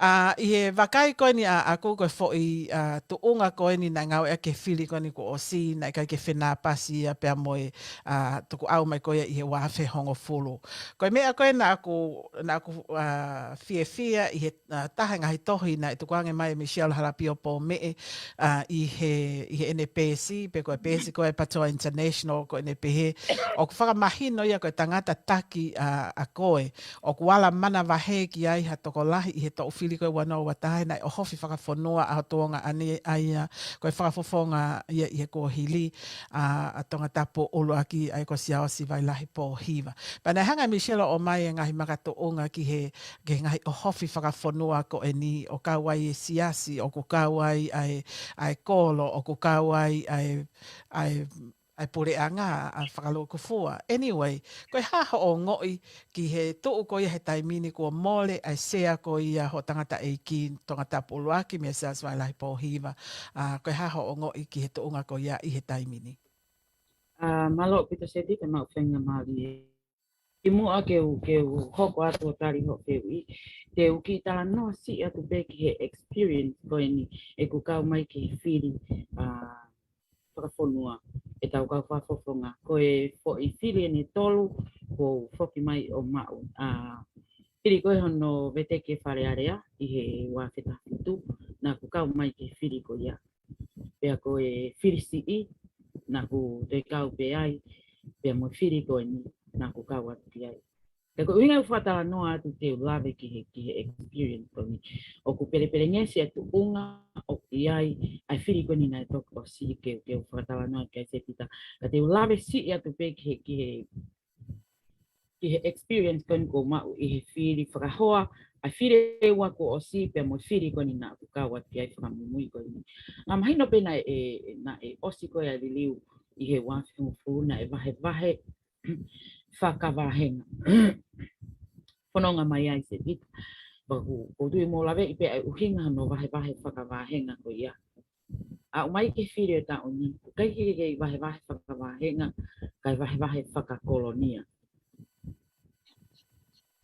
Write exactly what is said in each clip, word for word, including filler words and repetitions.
ʻA, ʻi he vakai ko eni ʻa, ʻaku ko e foʻi, ʻa, tuʻunga ko eni naʻe ngāueʻaki he fili ko eni kuo ʻosi, naʻe ʻikai ke fenāpasi ia pea mo e, ʻa, tukuʻau mai ko ia ʻi he ua afe hongofulu. Ko e meʻa ko ē naʻa ku, naʻa ku, ʻa, fiefia ʻi he, ʻa, taha e ngaahi tohi naʻe tukuange mai ʻe Michelle Halapio Pōmeʻe, ʻa, ʻi he, ʻi heʻene peesi, pe ko e peesi ko e PTOA International, ko ʻene pehē, ʻoku fakamahino ia ko e tangata taki ʻa, ʻa koe. ʻOku ala manavahē ki ai ha tokolahi ʻi he toʻu fili ko e ua noa ua taha naʻe ʻohofi fakafonua ʻa ho tuongaʻane ʻa ia ko e fakafofonga ia ʻi he kuohili ʻa, ʻa Tongatapu ʻuluaki ʻa ia ko Siaosi Vailahi Pōhiva. Pea naʻe hanga ʻe Michelle ʻo ʻomai e ngaahi makatuʻunga ki he, ki he ngaahi ʻohofi fakafonua ko eni ʻo kau ai e siasi, ʻoku kau ai ʻa e, ʻa e kolo, ʻoku kau ai ʻa e, ʻa e ʻa e puleʻanga ʻa fakalūkufua. Anyway, ko e hā hoʻo ongoʻi ki he tuʻu ko ia he taimi ni kuo mole ʻa e sea ko ia ho tangataʻeiki Tongatapu ʻuluaki meia Siaosi Vailahi Pōhiva, ʻa, ko e hā hoʻo ongoʻi ki he tuʻunga ko ia ʻi he taimi ni? ʻA, mālō ʻaupito Seti, ka mau fenga mālie. ʻI muʻa ke u, ke u hoko atu ʻo tali hoʻo fehuʻi, te u kiʻi talanoa siʻi atu pē ki he experience ko eni ʻeku kau mai ki he fili, ʻa, fakafonua ʻetau kau fakafofonga. Ko e foʻi fili eni ʻe tolu kuo u foki mai ʻo maʻu. ʻA, fili ko ē hono veteki e Fale Alea ʻi he ua afe taha fitu, naʻa ku kau mai ki he fili ko ia. Pea ko e fili siʻi, naʻa ku toe kau pē ai, pea mo e fili ko eni, naʻa ku kau atu ki ai. Ka ko e ʻuhinga ʻeku fakatalanoa atu te u lave ki he, ki he experience ko eni. ʻOku pelepelengesi ʻa e tuʻunga ʻoku ʻi ai ʻa e fili ko eni naʻe toki ʻosi ke, ke u fakatalanoa ki ai Setita. Ka te u lave siʻi atu pē ki he, ki he, ki he experience ko eni kuo u maʻu ʻi he fili fakahoa, ʻa e fili ʻe ua kuo ʻosi pea mo e fili ko eni naʻa ku kau atu ki ai fakamuimui ko eni. ʻA, mahino pē naʻe, naʻe ʻosi ko ē ʻa e liliu ʻi he ua afe hongofulu naʻe vahevahe fakavahenga. Fononga mai ai Setita. Pea ʻoku, ʻoku ou tui mou laveʻi pē ʻa e ʻuhinga hono vahevahe fakavahenga ko ia. ʻA, ʻomai ki he fili ʻo e taʻu ni, ʻoku ʻikai ke, ke vahevahe fakavahenga, kae vahevahe fakakolonia.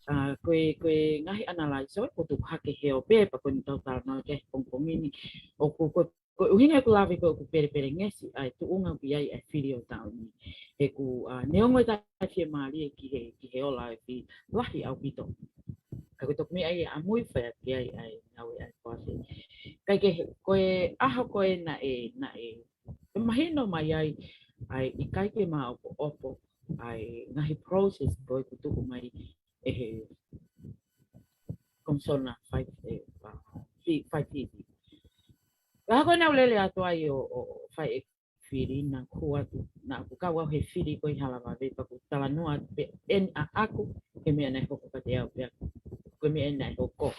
ʻA, ko e, ko e ngaahi analaiso, ʻoku tuku hake he ʻo pē, pea ko eni tau talanoa ki he pongipongi ni, ʻoku, ko e Ko e ʻuhinga ʻeku lave ko ē ʻoku pelepelengesi ʻa e tuʻunga ʻoku ʻi ai ʻa e fili ʻo e taʻu ni. He ʻoku, ʻa, neongo ʻeta fiemālie ki he, ki he ola ʻo e fili lahi ʻaupito. Ka ko e toki meʻa ia ʻamui fai atu ki ai ʻa e ngāue ʻa e koafe. Kae kehe, ko e ʻaho ko ē naʻe, naʻe, ʻe mahino mai ai, ʻa e ʻikai ke māʻopoʻopo, ʻa e ngaahi process ko ē kuo tuku mai ʻe he Komisona fai, ʻe, ʻa, fi-, fai fili. Ka ko ena ʻoku lele atu ai ʻo, ʻo, ʻo fai e fili naʻa ku atu, naʻa ku kau au he fili ko ē ʻi Halavave pea ʻoku talanoa atu pē eni ʻaʻaku, ko e meʻa naʻe hoko kiate au pea, ko e meʻa naʻe hoko.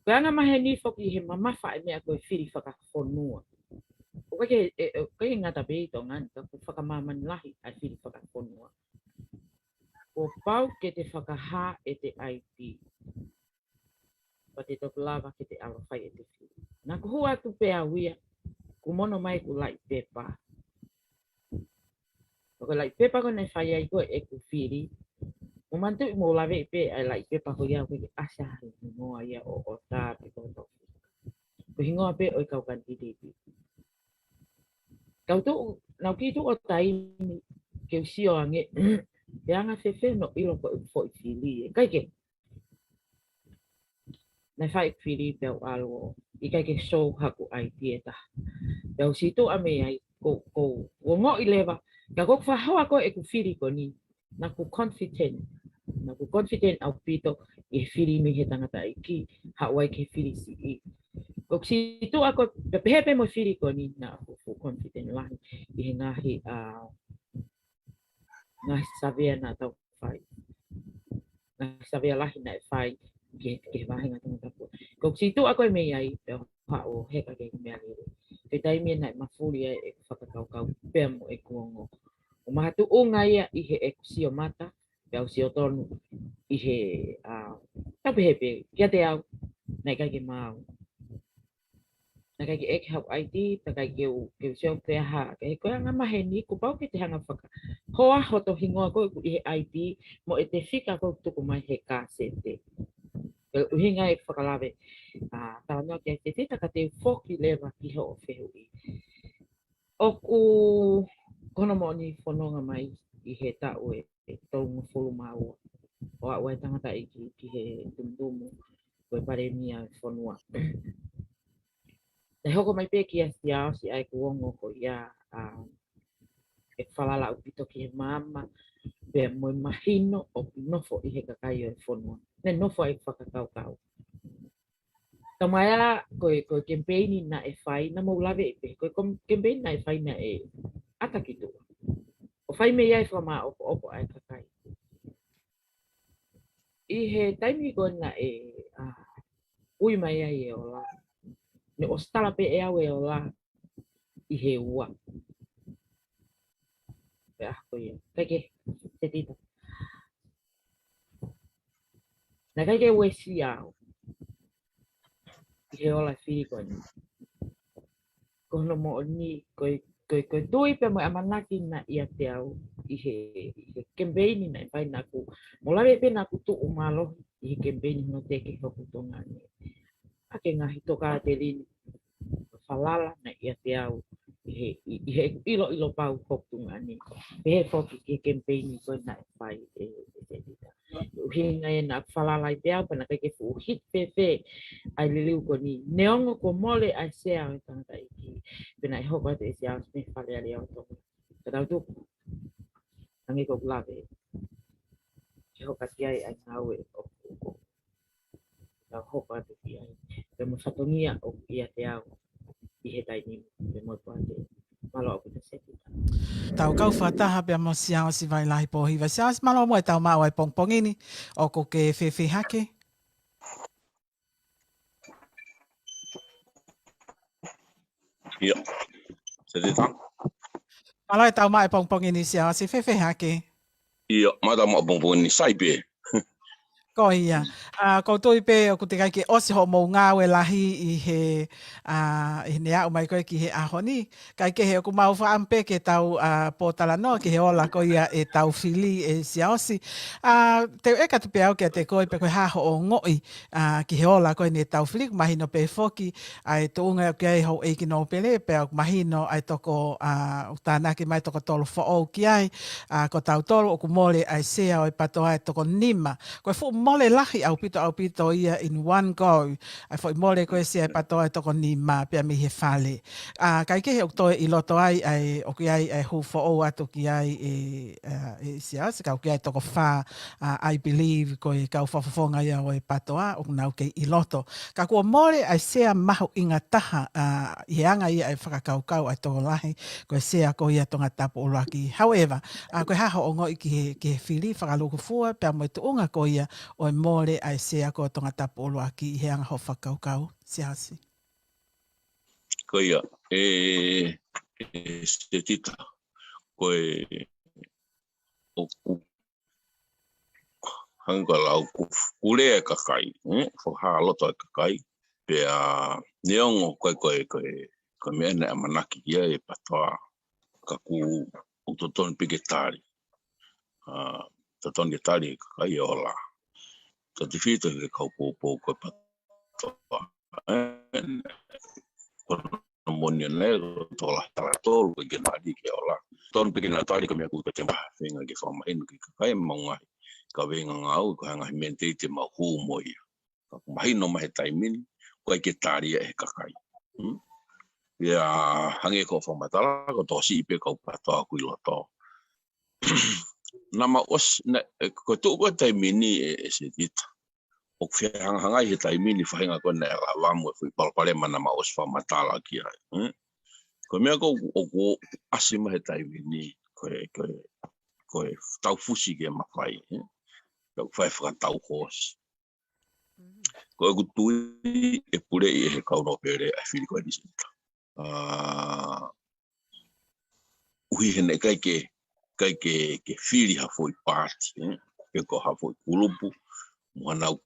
Ko e anga maheni foki he mamafa e meʻa ko e fili fakafonua. ʻOku ʻikai ke, ʻe, ʻe, ʻikai ke ngata pē ʻi Tonga ni, ka ʻoku fakamāmani lahi ʻa e fili fakafonua. Kuo pau ke te fakahā ʻete I D. Pea te toki lava ke te ʻalu ʻo fai ʻete fili. Naʻa ku hū atu pē au ia, kuo mono mai ʻeku laʻi pepa. Ko e laʻi pepa ko ē naʻe fai ai ko ē ʻeku fili. Mou manatuʻi mou laveʻi pē ʻa e laʻi pepa ko ia ʻoku ʻikai ke ʻasi ha hingoa ia ʻo, ʻo ʻota pe ko e tau. Ko e hingoa pē ʻo e kau kanititeiti. Kau tuʻu, naʻa ku kiʻi tuʻu ʻo taimi ke u sio ange, pe anga fēfē hono ʻilo ko ʻeku foʻi fili ē. ʻIkai ke, naʻe fai ʻeku fili pea u ʻalu ʻo, ʻikai ke show haku I D ʻe taha. Pea u sītuʻa mei ai, ko, ko, ko ngoʻi leva, ka ko ʻeku fakahoa ko ē ʻeku fili ko eni, naʻa ku confident. Naʻa ku confident ʻaupito ʻi he fili mei he tangataʻeiki, haʻu ai ki he fili siʻi. Ko ʻeku sītuʻa ko ē, pea pehē pē mo e fili ko eni, naʻa ku fuʻu confident lahi ʻi he ngaahi, ʻa, ngaahi savea naʻa tau fai. Ngaahi savea lahi naʻe fai ki he, ki he vāhenga Tongatapu. Ko ʻeku sītuʻa ko ē mei ai, pea u haʻu ʻo heka ki he meʻalele. Ko e taimi ia naʻe mafuli ai ʻeku fakakaukau pea mo ʻeku ongo. ʻO mahatuʻunga ia ʻi heʻeku sio mata, pea u sio tonu ʻi he, ʻa, tau pehē pē, kiate au, naʻe ʻikai ke maau. Naʻe ʻikai ke ʻeke haku I D, pea ʻikai ke u, ke u sio pe ha, he ko e anga maheni, kuo pau ke te hanga fakahoa hoto hingoa ko ē ʻoku ʻi he I D, mo ʻete fika ko ē ʻoku tuku mai he kāsete. Ko e ʻuhinga e fakalave, ʻa, talanoa ki ai Setita ka te u foki leva ki hoʻo fehuʻi. ʻOku, ko hono moʻoni fononga mai ʻi he taʻu ʻe tolungofulu mā ua ʻo aʻu ai tangataʻeiki ki he tumutumu ko e palēmia e fonua. Naʻe hoko mai pē kia Siaosi ʻa ʻeku ongo ko ia, ʻa, ʻe falala ʻaupito ki he maama, pea mo e mahino ʻoku nofo ʻi he kakai ʻo e fonua. Naʻe nofo ai fakakaukau. Tamaea ko e, ko e kemipeini naʻe fai, naʻa mou lave pē, ko e kom-, kemipeini naʻe fai naʻe ʻata ki tuʻa. ʻO fai mei ai fakamāʻopoʻopo ʻa e kakai. ʻI he taimi ko ē naʻe, ʻa, ui mai ai e ola. Naʻe ʻosi tala pē ʻe au e ola ʻi he ua. Pea ko ia. Kae kehe, Setita. Naʻe ʻikai ke uesia au ʻi he ola fili ko eni. Ko hono moʻoni, ko e, ko e, ko e tui pea mo e ʻamanaki naʻe ʻiate au ʻi he, ʻi he kemipeini naʻe fai naʻa ku, mou lave pē naʻa ku tuʻu mālohi ʻi he kemipeini hono teke hoku tuongaʻane. ʻA e ngaahi tokāteline falala naʻe ʻiate au ʻi he, ʻi, ʻi he ʻiloʻilo pau hoku tuongaʻane. Pehē foki ki he kemipeini ko ē naʻe fai ʻe, ʻe Setita. ʻUhinga ia naʻa ku falala ai pē au pea naʻe ʻikai ke fuʻu hiki fēfē ʻa e liliu ko eni. Neongo kuo mole ʻa e sea ʻo e tangataʻeiki. Pea naʻe hoko atu ʻe Siaosi mei Fale Alea ʻo Tonga. Ka tau tuku. Hangē ko ʻeku lave. Ke hoko atu ki ai ʻa e ngāue ʻoku, ʻoku tau hoko atu ki ai. Pea mo e fatongia ʻoku ʻiate au ʻi he taimi ni, pea mo e poate. Mālō ʻaupito Setita. Tau kau fakataha pea mo Siaosi Vailahi Pōhiva. Siaosi, mālō muʻa e tau maʻu ʻa e pongipongi ni, ʻoku ke fēfē hake? ʻIo. Setita. Mālō e tau maʻu e pongipongi ni Siaosi, fēfē hake? ʻIo, mālō e tau maʻu e pongipongi ni, sai pē. Ko ia. ʻA, ʻoku ou tui pē ʻoku teʻeki ai ke ʻosi hoʻomou ngāue lahi ʻi he, ʻa, ʻi heʻene aʻu mai ko ē ki he ʻaho ni. Kae kehe ʻoku mau fakaʻamu pē ke tau, ʻa, pōtalanoa ki he ola ko ia ʻetau fili ʻe Siaosi. ʻA, te u ʻeke atu pē au kiate koe pe ko e hā hoʻo ongoʻi, ʻa, ki he ola ko eni ʻetau fili, ʻoku mahino pē foki, ʻa e tuʻunga ʻoku ʻi ai houʻeiki nōpele, pea ʻoku mahino ʻa e toko, ʻa, ʻoku tānaki mai toko tolu foʻou ki ai, ʻa, ko tautolu ʻoku mole ʻa e sea ʻo e PATOA ʻe toko nima. Ko e fuʻu mole lahi ʻaupito, ʻaupito ia in one go. ʻA e foʻi mole ko e sea ʻo e PATOA ʻe toko nima pea mei he Fale. ʻA, kae kehe ʻoku toe ʻi loto ai, ʻa e, ʻoku ʻi ai ʻa e hū foʻou atu ki ai ʻe, ʻa, ʻe Siaosi, ka ʻoku ʻi ai toko fā, ʻa, I believe, ko e kau fakafofonga ia ʻo e PATOA, ʻoku nau kei ʻi loto. Ka kuo mole ʻa e sea mahuʻinga taha, ʻa, ʻi he anga ia ʻa e fakakaukau ʻa e tokolahi, ko e sea ko ia Tongatapu ʻUluaki. However, ʻa, ko e hā hoʻo ongoʻi ki he, ki he fili fakalūkufua, pea mo e tuʻunga ko ia ʻo e mole ʻa e sea ko Tongatapu ʻUluaki ʻi he anga hoʻo fakakaukau, Siaosi? Ko ia, ʻe, ʻe Setita, ko e, ʻoku, hangē ko e lau, ʻoku, ʻoku lea e kakai, ē? Fakahā loto e kakai, pea neongo ko e, ko e, ko e, ko e meʻa naʻe ʻamanaki ki ai e PATOA, ka ʻoku, ʻoku totonu pē ke tali. ʻA, totonu ke tali e kakai e ola. Tau tefito ki he kau poupou ko e PATOA. Ko hono moʻoni ʻeni, ko e tokolahi talatolu ke nau tali ke ola. Totonu pē ke nau tali, ko e meʻa ʻoku ʻikai ke mau feinga ke fakamahino ki he kakai ʻemau ngaahi kaveinga ngāue, ko e hā e ngaahi mandate te mau hū mo ia. Ka ʻoku mahino mai he taimi ni, ʻoku ʻikai ke tali ia ʻe he kakai. Hmm? Ia, hangē ko hoʻo fakamatala, ko e tokosiʻi pē kau PATOA ʻoku ʻi loto. Naʻa mau ʻosi, naʻe, ko e tuʻu ko ē taimi ni ʻe, ʻe Setita, ʻoku fehangahangai he taimi ni faʻahinga ko ē naʻe lava mo e foʻi palopalema naʻa mau ʻosi fakamatala ki ai. Hmm? Ko e meʻa ko ē ʻoku, ʻoku ʻasi mai he taimi ni, ko e, ko e, ko e tau fusi ke mafai, ē? Tau fai fakatau hoosi. Ko ʻeku tui ʻe puleʻi ʻe he kau nōpele ʻa e fili ko eni Setita. ʻA, ʻuhi he naʻe ʻikai ke, ʻikai ke, ke fili ha foʻi paati, ē? Pe ko ha foʻi kulupu, mo hanau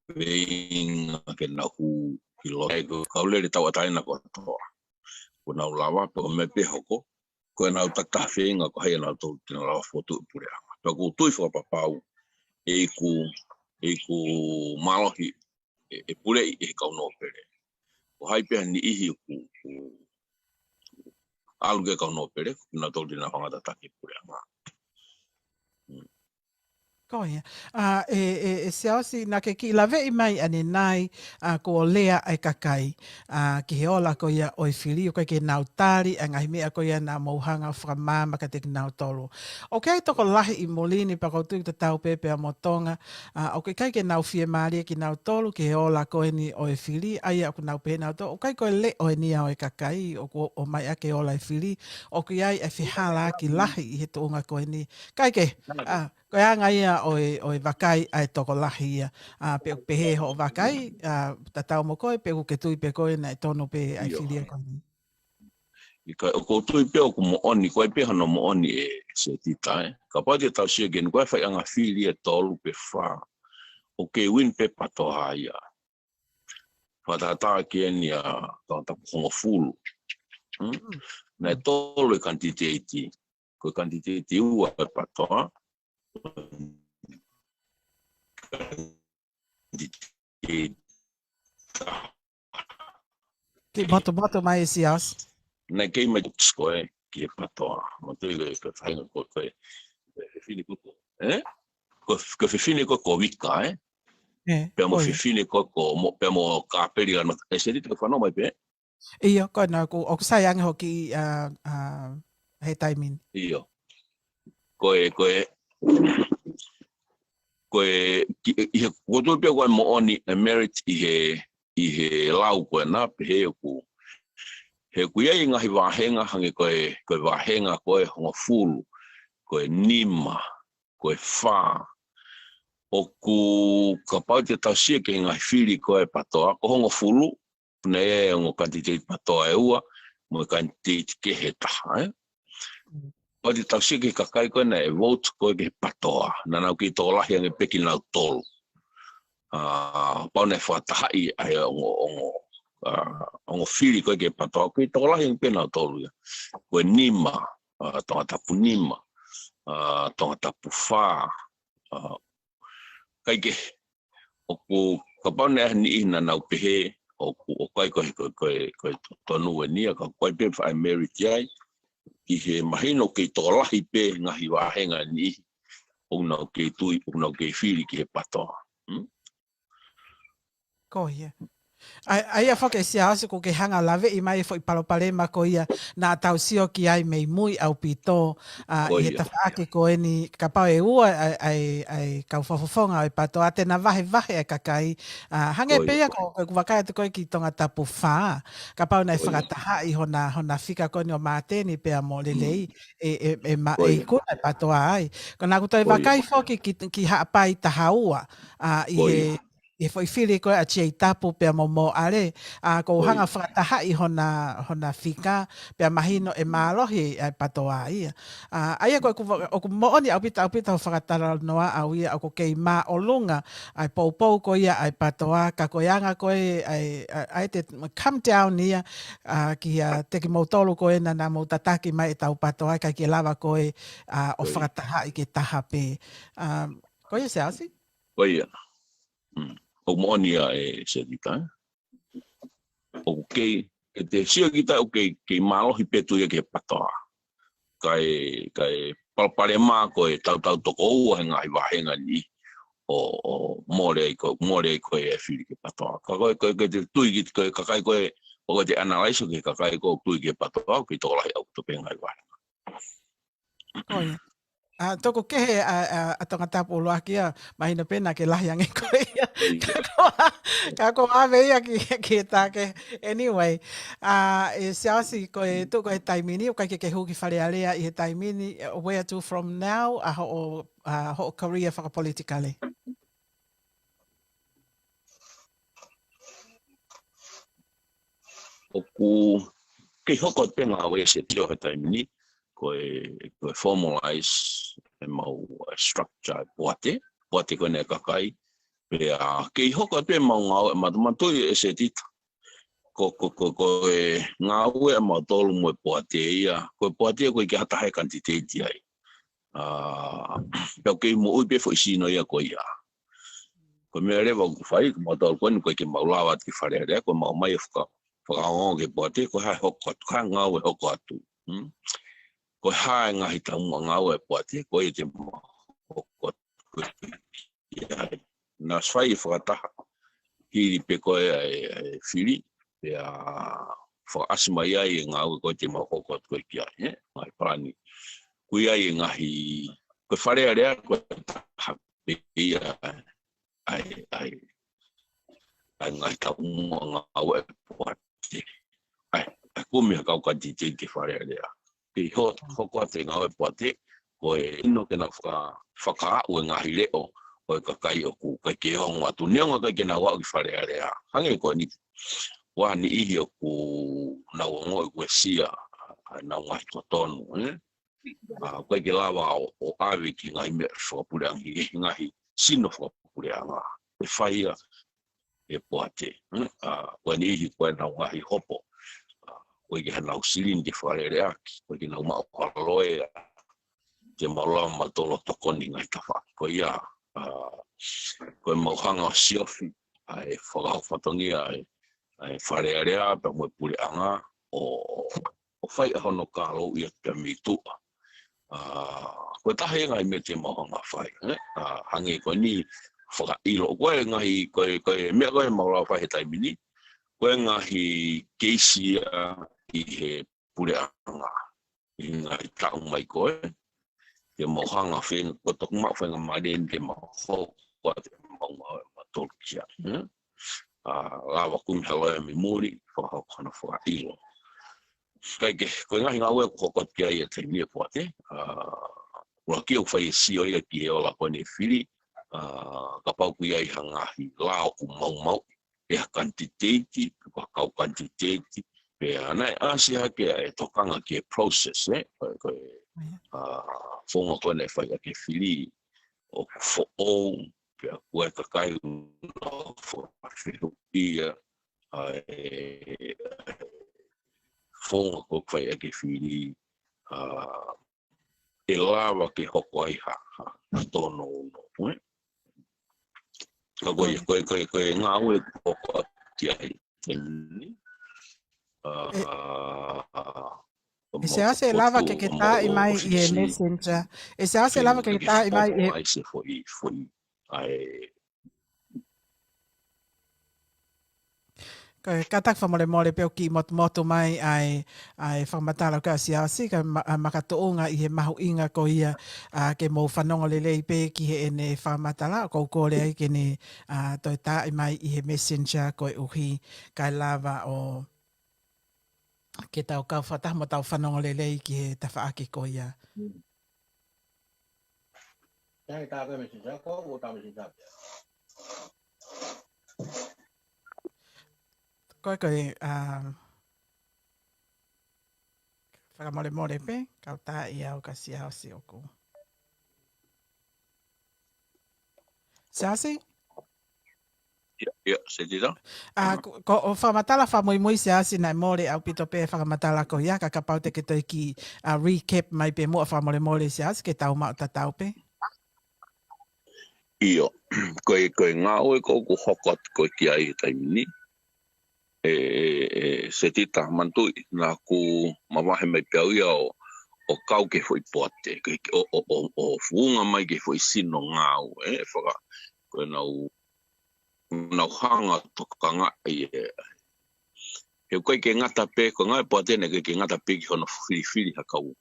kaveinga ke nau hū ki loto. ʻA ia ko e kau lele tauʻatāina kotoa. Ko ʻenau lava, pe ko e meʻa pē hoko, ko ʻenau takitaha feinga ko hai ʻenau tolu te nau lava fokotuʻu e puleʻanga. Pea ʻoku ou tui fakapapau ʻeku ʻoku mālohi ʻe, ʻe puleʻi ʻe he kau nōpele. Ko hai pē ha niʻihi ʻoku, ʻoku ʻalu ki he kau nōpele, ko kinautolu te nau hanga tataki puleʻanga. Ko ia. ʻA, ʻe, ʻe, ʻe Siaosi, naʻa ke kiʻi laveʻi mai ʻanenai, ʻa, kuo lea ʻa e kakai, ʻa, ki he ola ko ia ʻo e fili, ʻoku ʻikai ke nau tali ʻa e ngaahi meʻa ko ia naʻa mou hanga ʻo fakamaama kiate kinautolu. ʻOku ʻi ai e tokolahi ʻi muli ni, pea ʻoku ou tui ʻoku tatau pē pea mo Tonga, ʻa, ʻoku ʻikai ke nau fiemālie kinautolu ki he ola ko eni ʻo e fili, ʻa ia ʻoku nau pehē nautolu, ʻoku ʻikai ko e leʻo eni ia ʻo e kakai, ʻoku ʻomai ʻaki e ola e fili, ʻoku ʻi ai e fehālaaki lahi ʻi he tuʻunga ko eni. Kae kehe, ʻa, ko e anga ia ʻo e, ʻo e vakai ʻa e tokolahi ia. ʻA, pe ʻoku pehē hoʻo vakai, ʻa, tatau mo koe, pe ʻoku ke tui pē koe naʻe tonu pē ʻa e fili ia ko eni. ʻIkai, ʻoku ou tui pē ʻoku moʻoni, ko e pē hono moʻoni ʻe Setita, ē. Kapau te tau sio ki heni, ko e faiʻanga fili ʻe tolu pe fā ʻoku kei win pē PATOA ia. Fakatātā ki heni ʻa Tongatapu hongofulu. Hmm? Naʻe tolu e kanititeiti. Ko e kanititeiti ua e PATOA. Kiʻi motumotu mai ʻe Siaosi. Naʻe kei mai ko e ki he PATOA. Mo te ke, ke fainga ko e, ko e fefine ko ko, ē? Ko, ko e fefine ko ko Vika, ē? Pea mo fefine ko ko, mo, pea mo Kapeli lana, ʻe Setita, fanongo mai pē. ʻIo, ko ena ʻoku, ʻoku sai ange hoki ʻa, ʻa, he taimi ni. ʻIo. Ko e, ko e, ko e, ki, ʻi he, ʻoku ou tui pē ʻoku ʻi ai e moʻoni e merit ʻi he, ʻi he lau ko ena, pehē ʻoku, he ʻoku ʻi ai e ngaahi vāhenga hangē ko e, ko e vāhenga ko e hongofulu, ko e nima, ko e fā. ʻOku, kapau te tau sio ki he ngaahi fili ko e PATOA, ko hongofulu, naʻe ʻi ai e ongo kanititeiti PATOA ʻe ua, mo e kanititeiti kehe ʻe taha, ē? Kapau te tau sio ki he kakai ko ē naʻe vote ko ē ki he PATOA, naʻa nau kei tokolahi ange pē kinautolu. ʻA, kapau naʻe fakatahaʻi ʻa e ongo, ongo, ʻa, ongo fili ko ē ki he PATOA, kei tokolahi ange pē nautolu ia. Ko e nima, ʻa, Tongatapu nima, ʻa, Tongatapu fā, ʻa, kae kehe, ʻoku, kapau naʻe ʻi ai ha niʻihi naʻa nau pehē, ʻoku, ʻoku ʻikai ko e, ko e, ko e, ko e totonu eni ia, ka ʻoku ʻi ai pē faʻa merit ai, ʻi he mahino ʻoku kei tokolahi pē ngaahi vāhenga niʻihi, ʻoku nau kei tui, ʻoku nau kei fili ki he PATOA. Hmm? Ko ia. ʻA, ʻa ia foki ʻe Siaosi ʻoku ke hanga ʻo laveʻi mai e foʻi palopalema ko ia naʻa tau sio ki ai mei mui ʻaupito, ʻa, ʻi he tafaʻaki ko eni, kapau ʻe ua ʻa e, ʻa e, ʻa e kau fakafofonga ʻo e PATOA te na vahevahe ʻa e kakai, ʻa, hangē pē ia ko, ko ʻeku vakai atu ko ē ki Tongatapu fā, kapau naʻe fakatahaʻi hona, hona fika ko eni ʻo Māteni pea mo Lelei, ʻe, ʻe, ʻe ma, ʻe ikuna e PATOA ai. Ko ʻeku toe vakai foki ki, ki Haʻapai taha ua, ʻa, ʻi he, ʻi he foʻi fili ko ē ʻa Jay Tapu pea mo Moʻale, ʻa, ʻoku hanga ʻo fakatahaʻi hona, hona fika, pea mahino ʻe mālohi ʻa e PATOA ia. ʻA, ʻa ia ko ʻeku va-, ʻoku moʻoni ʻaupito, ʻaupito hoʻo fakatalanoa ʻau ia ʻoku kei māʻolunga ʻa e poupou ko ia ʻa e PATOA, ka ko e anga ko ē ʻa e, ʻa e, ʻa e te come down ia, ʻa, kiate kimoutolu ko ē naʻa, naʻa mou tataki mai ʻetau PATOA, ʻikai ke lava ko ē, ʻa, ʻo fakatahaʻi ke taha pē. ʻA, ko ia Siaosi? Ko ia. Hmm. ʻOku moʻoni ia ʻe Setita, ē? ʻOku kei, ke te sio kita ʻoku kei, kei mālohi pē tui ia ki he PATOA. Kae, kae palopalema ko e tautau toko ua he ngaahi vāhenga ni ʻo, ʻo mole ai ko, mole ai ko e fili ki he PATOA. Ka ko e, ko e, ke te tui ki, ko e kakai ko ē, ʻoku te analyze ki he kakai ʻoku tui ki he PATOA, ʻoku kei tokolahi ʻaupito pē ngaahi vāhenga. Ko ia. ʻA, tuku kehe ʻa, ʻa, ʻa Tongatapu ʻuluaki ia, mahino pē naʻa ke lahi ange koe ia. Ka ko, ka ko ʻave ia ki, ki he take. Anyway, ʻa, ʻe Siaosi ko e tuʻu ko e taimi ni, ʻoku ʻikai ke ke hū ki Fale Alea ʻi he taimi ni, where to from now, ʻa hoʻo, ʻa hoʻo career fakapolitikale? ʻOku kei hoko atu pē ngāue ʻa e Setita he taimi ni, ko e, ko e formalize ʻemau, ʻa, structure ʻa e poate, poate ko eni ʻa e kakai, pea kei hoko atu pē ʻemau ngāue, mātuʻa mātuʻa ʻa e Setita. Ko, ko, ko, ko e ngāue ʻamautolu mo e poate ia, ko e poate ko e ʻikai ha taha ʻe kanititeiti ai. ʻA, pea ʻoku kei moʻui pē foʻi sino ia ko ia. Ko e meʻa leva ʻoku fai, ko mautolu ko eni ʻoku ʻikai ke mau lava atu ki Fale Alea, ko ʻemau ō mai ʻo faka-, fakaongoongo ki he poate, ko e hā e hoko atu, ko e hā e hoko atu. Hmm? Ko e hā e ngaahi taumuʻa ngāue ʻa e poate, ko ia te mau hoko atu ki ai. Naʻe fai e fakataha, hili pē ko ē ʻa e, ʻa e fili, pea fakaʻasi mai ai e ngāue ko ē te mau hoko atu ko ē ki ai, ē? Ngaahi palani. Ko ia e ngaahi, ko Fale Alea, ko e taha pē ia ʻa e, ʻa e, ʻa e ngaahi taumuʻa ngāue ʻa e poate. ʻA e, ʻa e kumi ha kau kanititeiti ki Fale Alea. Ke ho-, hoko atu e ngāue ʻa e poate, ko e ʻuhinga ke nau faka-, fakaaʻu e ngaahi leʻo ʻo e kakai ʻoku ʻikai ke ongo atu. Neongo ʻikai ke nau aʻu ki Fale Alea. Hangē ko eni, ʻoku ʻi ai e niʻihi ʻoku nau ongoʻi ʻoku uesia ʻa ʻenau ngaahi totonu, ē? ʻA, ʻoku ʻikai ke lava ʻo, ʻo ʻave ki he ngaahi meʻa fakapuleʻanga, ki he ngaahi sino fakapuleʻanga. ʻE fai ia ʻe he poate. Hmm? ʻA, ko e niʻihi ko ʻenau ngaahi hopo. ʻA, ʻoku ʻikai ke hanau silini ke fakaleleʻaki, ʻoku ʻikai ke nau maʻu ha loea ke mau lava mautolu ʻo tokoni he ngaahi tafaʻaki ko ia. ʻA, ko ʻemau hanga ʻo siofi ʻa e fakahoko fatongia ʻa e, ʻa e Fale Alea pea mo e puleʻanga ʻo, ʻo fai ʻa hono kālou ia pea mei tuʻa. ʻA, ko e taha e ngaahi meʻa te mau hanga ʻo fai, ē? ʻA, hangē ko eni fakaʻilo. Ko e ngaahi, ko e, ko e meʻa ko ē ʻoku mau lava ʻo fai he taimi ni, ko e ngaahi keisi ia ʻi he puleʻanga ʻi he ngaahi taʻu mai ko ē. Te mau hanga ʻo fai, ko e toki maʻu faingamālie eni ke mau hoko atu ʻemau ngāue ʻa mautolu ki ai, ē? ʻA, lava kumi ha loea mei muli, fakahoko hono fakaʻilo. Kae kehe, ko e ngaahi ngāue ʻoku hoko atu ki ai ʻa e taimi ni ʻa e poate, ʻa, ʻuluaki ʻoku fai e sio ia ki he ola ko eni ʻa e fili, ʻa, kapau ʻoku ʻi ai ha ngaahi lao ʻoku maumauʻi ʻe ha kanititeiti, pe ko ha kau kanititeiti, pea naʻe ʻasi hake ʻa e tokanga ki he process, ē? Ko e, ko e, ʻa, founga ko ē naʻe fai ʻaki e fili, ʻoku foʻou, pea ko e kakai ʻoku nau fakafehuʻia ʻa e founga ko ē ʻoku fai ʻaki e fili, ʻa, ʻe lava ke hoko ai ha, ha, ha tōnounou, ē? Ka ko e, ko e, ko e, ko e ngāue ʻoku hoko atu ki ai, eni. ʻA, ʻE, ʻa, ʻe Siaosi, ʻe lava ke ke taaʻi mai ʻi he messenger. ʻE Siaosi, ʻe lava ke ke taaʻi mai ʻi he, ʻa e, kātaki fakamolemole pē ʻoku kiʻi motumotu mai ʻa e, ʻa e fakamatala ʻa Siaosi, ka ma-, ʻa, makatuʻunga ʻi he mahuʻinga ko ia, ʻa, ke mou fanongo lelei pē ki heʻene fakamatala, ʻoku ou kole ai ke ne, ʻa, toe taaʻi mai ʻi he messenger koeʻuhi kae lava ʻo ke tau kau fakataha mo tau fanongo lelei ki he tafaʻaki ko ia. Ko e, ko e, ʻa, fakamolemole pē, kau taaʻi au kia Siaosi ʻoku. Siaosi? ʻIo, ʻio, Setita. ʻA, ko, ko hoʻo fakamatala fakamuimui Siaosi naʻe mole ʻaupito pē fakamatala ko ia, ka kapau te ke toe kiʻi, ʻa, recap mai pē muʻa fakamolemole Siaosi ke tau maʻu tatau pē. ʻIo, ko e, ko e ngāue ko ē ʻoku hoko atu ko ē ki ai he taimi ni. ʻE, ʻe, ʻe, Setita, manatuʻi, naʻa ku mavahe mai pē au ia ʻo, ʻo kau ki he foʻi poate, ke, ke, ʻo, ʻo, ʻo, ʻo founga mai ki he foʻi sino ngāue, ē, faka-, ko ʻenau, nau hanga ʻo tokangaʻi ē. He ʻoku ʻikai ke ngata pē, ko e ngāue ʻa e poate naʻe ʻikai ke ngata pē ki hono filifili ha kau,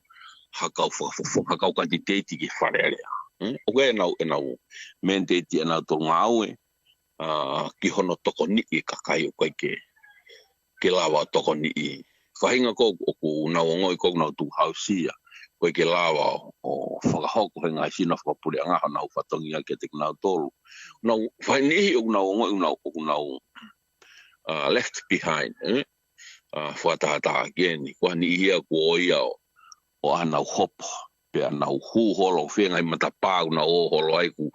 ha kau fakafofo, ha kau kanititeiti ki Fale Alea. Hmm? ʻOku ʻi ai ʻenau, ʻenau mandate ʻanautolu ngāue, ʻa, ki hono tokoniʻi e kakai ʻoku ʻikai ke, ke lava ʻo tokoniʻi. Faʻahinga ko ē ʻoku nau ongoʻi ko ē ʻoku nau tukuhausia, ʻoku ʻikai ke lava ʻo, ʻo fakahoko ʻe he ngaahi sino fakapuleʻanga honau fatongia kiate kinautolu. Nau, faʻahinga niʻihi ʻoku nau ongoʻi ʻoku nau, ʻoku nau, ʻa, left behind, ē? ʻA, fakatahataha ki heni, ko ha niʻihi ia kuo ʻosi ʻo, ʻo ʻenau hopo, pea nau hū holo, feinga ʻi matapā ʻoku nau ō holo ai ʻoku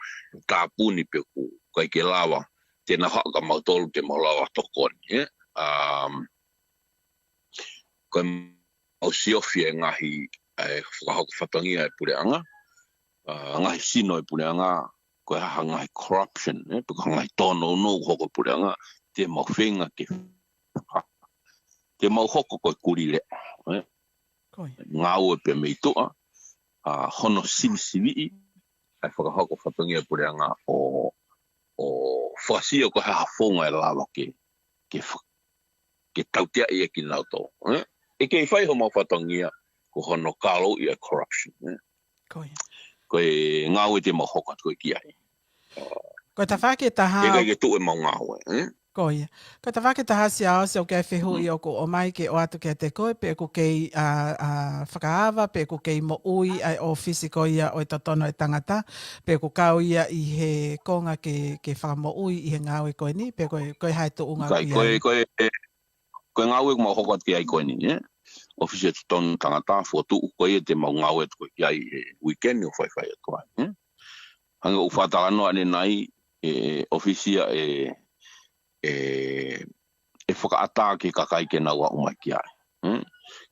tāpuni pē ʻoku ʻikai ke lava, te nau haʻu kia mautolu te mau lava tokoni, ē? Um, ko ʻemau siofi e ngaahi, ʻa e fakahoko fatongia ʻa e puleʻanga, ʻa, ngaahi sino ʻa e puleʻanga, ko e hā ha ngaahi corruption, ē, pe ko ha ngaahi tōnounou hoko puleʻanga, te mau feinga ke, te mau hoko ko e kulile, ē. Ko ia. Ngāue pē mei tuʻa, ʻa hono sivisiviʻi, ʻa e fakahoko fatongia puleʻanga ʻo, ʻo fakasio ko e hā ha founga ʻe lava ke, ke fa-, ke tautea ia kinautolu, ē? ʻE kei fai homau fatongia ko hono kalo ia corruption, ē? Ko ia. Ko e ngāue te mau hoko atu ko ē ki ai. Ko e tafaʻaki ʻe taha. ʻE ʻikai ke tuʻu ʻemau ngāue, ē? Ko ia. Ko e tafaʻaki ʻe taha Siaosi ʻoku ʻi ai e fehuʻi ʻoku ʻomai ke ʻoatu kiate koe, pe ʻoku kei, ʻa, ʻa, fakaava, pe ʻoku kei moʻui ʻa e ʻōfisi ko ia ʻo e totonu ʻa e tangata, pe ʻoku kau ia ʻi he konga ke, ke fakamoʻui ʻi he ngāue ko eni, pe ko e, ko e hā e tuʻunga ʻoku ʻi ai. Ko e, ko e, ko e ngāue ʻoku mau hoko atu ki ai ko eni, ē? ʻŌfisi ʻo e totonu tangata, fokotuʻu ko ia te mau ngāue atu ko ē ki ai he weekend ʻo faifai atu ai, ē? Hangē ʻoku fakatalanoa ʻanenai, ē, ʻōfisi ia ʻe, ʻe, ʻe fakaʻatā ki he kakai ke nau aʻu mai ki ai, ē?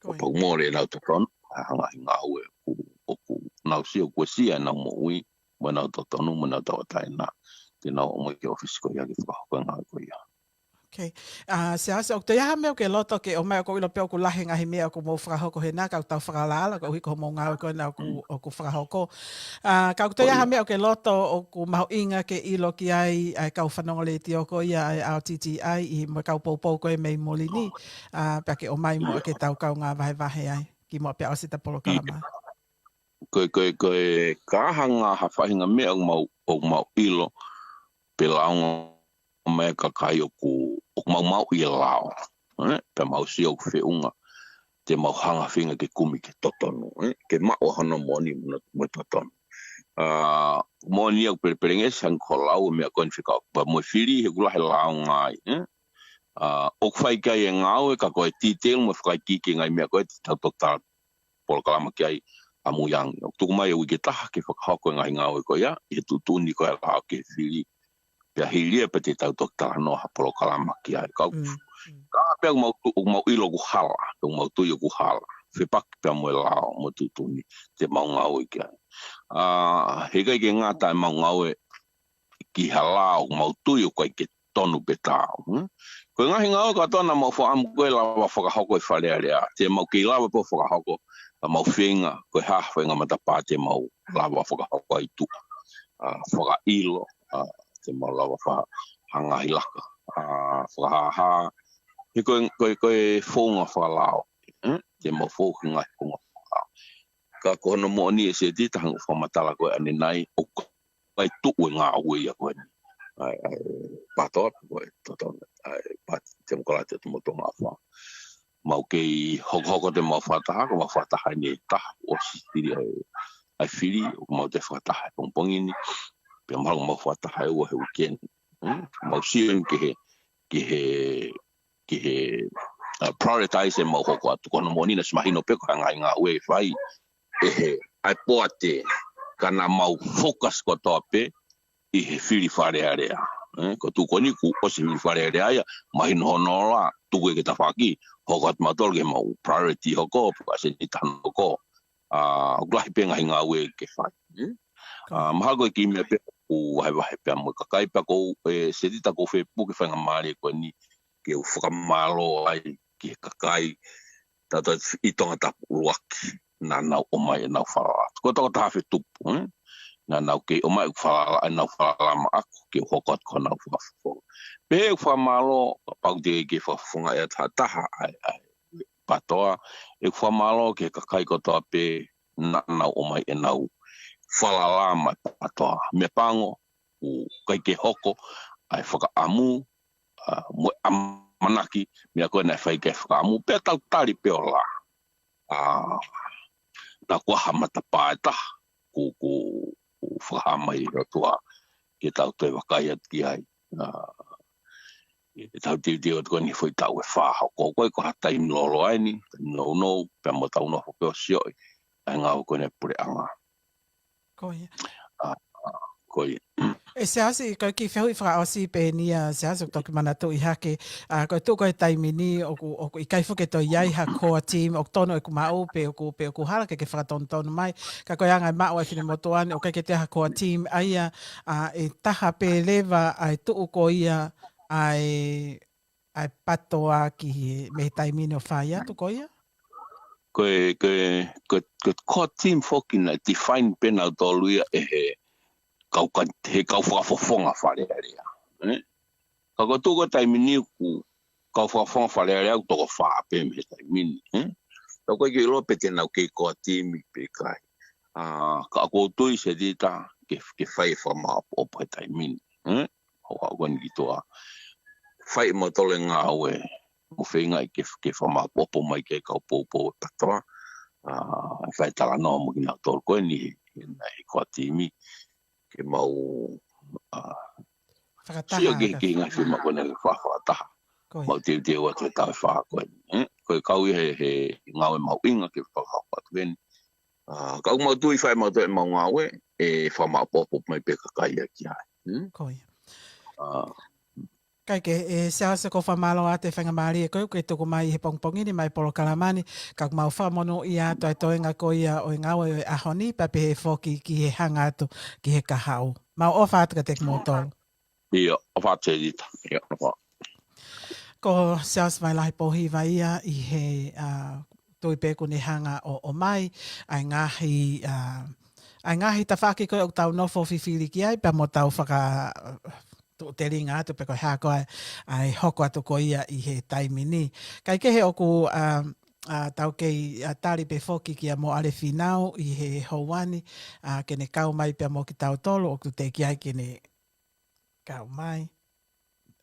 Ko ia. Kapau mole ʻenau totonu, ʻa e ngaahi ngāue ʻoku, ʻoku nau sio, ʻoku ʻosi ʻenau moʻui, mo ʻenau totonu, mo ʻenau tauʻatāina, te nau aʻu mai ki he ʻōfisi ko ia ke fakahoko e ngāue ko ia. Okay. ʻA, Siaosi, ʻoku toe ʻi ai ha meʻa ʻoku ke loto ke ʻomai? ʻOku ou ʻilo pē ʻoku lahi e ngaahi meʻa ʻoku mou fakahoko hena, ka ʻoku tau fakalakalaka, koeʻuhi ko homou ngāue ko ena ʻoku, ʻoku fakahoko. ʻA, ka ʻoku toe ʻi ai ha meʻa ʻoku ke loto ʻoku mahuʻinga ke ʻilo ki ai, ʻa e kau fanongo letiō ko ia ʻa e R T T I ʻi mo e kau poupou ko ē mei muli ni, ʻa, pea ke ʻomai muʻa ke tau kaungā vahevahe ai, kimuʻa pea ʻosi ʻeta polokalama. Ko e, ko e, ko e, ka hanga ha faʻahinga meʻa ʻoku mau, ʻoku mau ʻilo, pe lāunga mai e kakai ʻoku, ʻoku mau maʻu ʻi he lao, ē? Pea mau sio ʻoku feʻunga, te mau hanga feinga ke kumi ke totonu, ē? Ke maʻu hono moʻoni mo e totonu. ʻA, moʻoni ʻoku pelepelengesi hangē ko e lau e meʻa ko eni fekauʻaki pea mo e fili he ʻoku lahi e lāunga ai, ē? ʻA, ʻoku fai ki ai e ngāue ka ko e detail mo e fakaikiiki e ngaahi meʻa ko ē te tau toki tala polokalama ki ai ʻamui ange. ʻOku tuku mai e uike ʻe taha ke fakahoko e ngaahi ngāue ko ia, ʻi he tuʻutuʻuni ko ē ʻa e lao ki he fili. Pea hili ia pea te tau toki talanoa ha polokalama ki ai. Ka ʻoku, ka pea ʻoku mau tu-, ʻoku mau ʻilo ʻoku hala, ʻoku mau tui ʻoku hala. Fepaki pea mo e lao, mo e tuʻutuʻuni, te mau ngāue ki ai. ʻA, heʻikai ke ngata ʻemau ngāue ki ha lao ʻoku mau tui ʻoku ʻikai ke tonu pe taau, ē? Ko e ngaahi ngāue kātoa naʻa mau fakaʻamu ko ē lava fakahoko ʻi Fale Alea, te mau kei lava pē ʻo fakahoko, ka mau feinga, ko e hā ha faʻahinga matapā te mau lava fakahoko ai tuʻa. ʻA, fakaʻilo, ʻa, te mau lava faka-, ha ngaahi laka, ʻa, fakahāhā, he ko e, ko e, ko e founga fakalao, ē? Te mau fou ki he ngaahi founga fakalao. Ka ko hono moʻoni ē Setita hangē ʻoku fakamatala ko ē ʻanenai, ʻoku ʻikai tuʻu e ngāue ia ko eni. ʻA e, ʻa e, PATOA, ko e totonu, ʻa e, Pāti Temokalati ʻo Tongatapu. Mau kei hokohoko ʻemau fakataha, ko ʻemau fakataha eni ʻe taha, ʻosi fili ʻa e, ʻa e fili, ʻoku mau toe fakataha he pongipongi ni, pea mahalo ʻemau fakataha ʻe ua he weekend. Hmm? Mau sio ki he, ki he, ki he, uh, prioritize ʻemau hoko atu. Ko hono moʻoni naʻe ʻosi mahino pē ko e ngaahi ngāue ʻe fai ʻe he, ʻa e poate, ka naʻa mau focus kotoa pē ʻi he fili Fale Alea. Eh, ko e tuʻu ko eni kuo ʻosi fili Fale Alea ia, mahino hono ola, tuku ia ki tafaʻaki, hoko atu mautolu ki heʻemau priority hoko, pea ʻosi ni taha hoko. ʻA, ʻoku lahi pē ngaahi ngāue ke fai. Hmm? ʻA, mahalo ko e kiʻi meʻa pē ʻoku vahevahe pea mo e kakai pea ʻoku ou, ē, Setita ʻoku ou fie puke faingamālie ko eni ke u fakamālō ai ki he kakai, tautautefito ʻi Tongatapu ʻuluaki, naʻa nau ʻomai ʻenau falala. Ko e tokotaha fetupu, ē? Naʻa nau kei ʻomai ʻeku falala, ʻenau falala maʻaku, ke u hoko atu ko ʻenau fakafofonga. Pehē ʻeku fakamālō, kapau te ke fakafofongaʻi atu ha taha, ʻa e, ʻa e, PATOA, ʻeku fakamālō ki he kakai kotoa pē naʻa nau ʻomai ʻenau falala maʻa e PATOA. Meʻapango, ʻoku ʻikai ke hoko ʻa e fakaʻamu, ʻa, mo e ʻamanaki, meʻa ko ē naʻe fai ki ai e fakaʻamu, pea tau tali pē ʻo lā. ʻA, naʻa kuo ʻi ai ha matapā ʻe taha, kuo, kuo, kuo fakahā mai ʻe he ʻOtua ke tau toe vakai atu ki ai. ʻA, ʻetau teuteu atu ko eni he foʻi taʻu ʻe fā hoko. Ko e ko ha taimi lōloa eni, taimi nounou, pea mo ʻetau nofo pē ʻo sioʻi ʻa e ngāue ko eni ʻa e puleʻanga. Ko ia. ʻA, ʻa, Ko ia. ʻE Siaosi, ko e kiʻi fehuʻi fakaʻosi pē eni ia Siaosi, ʻoku toki manatuʻi hake, ʻa, ko e tuʻu ko ē he taimi ni, ʻoku, ʻoku ʻikai foki ke toe ʻi ai ha core team, ʻoku tonu ʻeku maʻu, pe ʻoku, pe ʻoku hala ke ke fakatonutonu mai, ka ko e anga e maʻu ʻa e finemotuʻa ni, ʻoku ʻikai ke toe ʻi ai ha core team, ʻa ia, ʻa, ʻe taha pē leva, ʻa e tuʻu ko ia, ʻa e, ʻa e PTOA ki he, mei he taimi ni ʻo fai atu ko ia? Ko e, ko e, ko e, ko e core team foki naʻe define pē nautolu ia ʻe he kau ka-, he kau fakafofonga Fale Alea. Ē? Ka ko e tuʻu ko ē he taimi ni ʻoku kau fakafofonga Fale Alea ʻoku toko fā pē mei he taimi ni. Ē? Ka ʻoku ʻikai ke ʻilo pe te nau kei core team pe ʻikai. ʻA, ka ʻoku ou tui Setita ke, ke fai e fakamaʻopoʻopo he taimi ni. Ē? ʻO aʻu ko eni ki tuʻa. Fai ʻemautolu e ngāue mo feingaʻi ke, ke fakamaʻopoʻopo mai ki he kau poupou ʻo e PTOA. ʻA, fai talanoa mo kinautolu ko eni he, he, he core team ke mau, ʻa, fakataha sio ki he, ki he ngaahi fiemaʻu ko eni ke fa-, fakataha. Ko ia. Mau teuteu atu he taʻu ʻe fā ko eni. Ē? Ko e kau ia he, he ngāue mahuʻinga ke fakahoko atu eni. ʻA, ka ʻoku mau tui fai ʻemautolu ʻemau ngāue, ʻe fakamaʻopoʻopo mai pē kakai ia ki ai. Hmm? Ko ia. ʻA, Kae kehe, ʻe Siaosi, ʻoku ou fakamālō atu e faingamālie ko ē ʻoku ke tuku mai he pongipongi ni mai polokalama ni, ka ʻoku mau fakamonūʻia atu ʻa e toenga ko ia ʻo e ngāue ʻo e ʻaho ni, pea pehē foki ki he hanga atu ki he kahaʻu. Mau ʻofa atu kiate kimoutolu. ʻIo, ʻofa atu Setita. ʻIo, ʻofa. Ko Siaosi Vailahi Pōhiva ia ʻi he, ʻa, tui pē ʻoku ne hanga ʻo, ʻomai ʻa e ngaahi, ʻa, ʻa e ngaahi tafaʻaki ko ē ʻoku tau nofo fifili ki ai, pea mo tau faka-, tuʻutelinga atu pe ko e hā ko ā ʻa e hoko atu ko ia ʻi he taimi ni. Kae kehe ʻoku, ʻa, ʻa, tau kei, ʻa, tali pē foki kia Moale Finau ʻi he houa ni, ʻa, ke ne kau mai pea mo kitautolu, ʻoku teʻeki ai ke ne kau mai.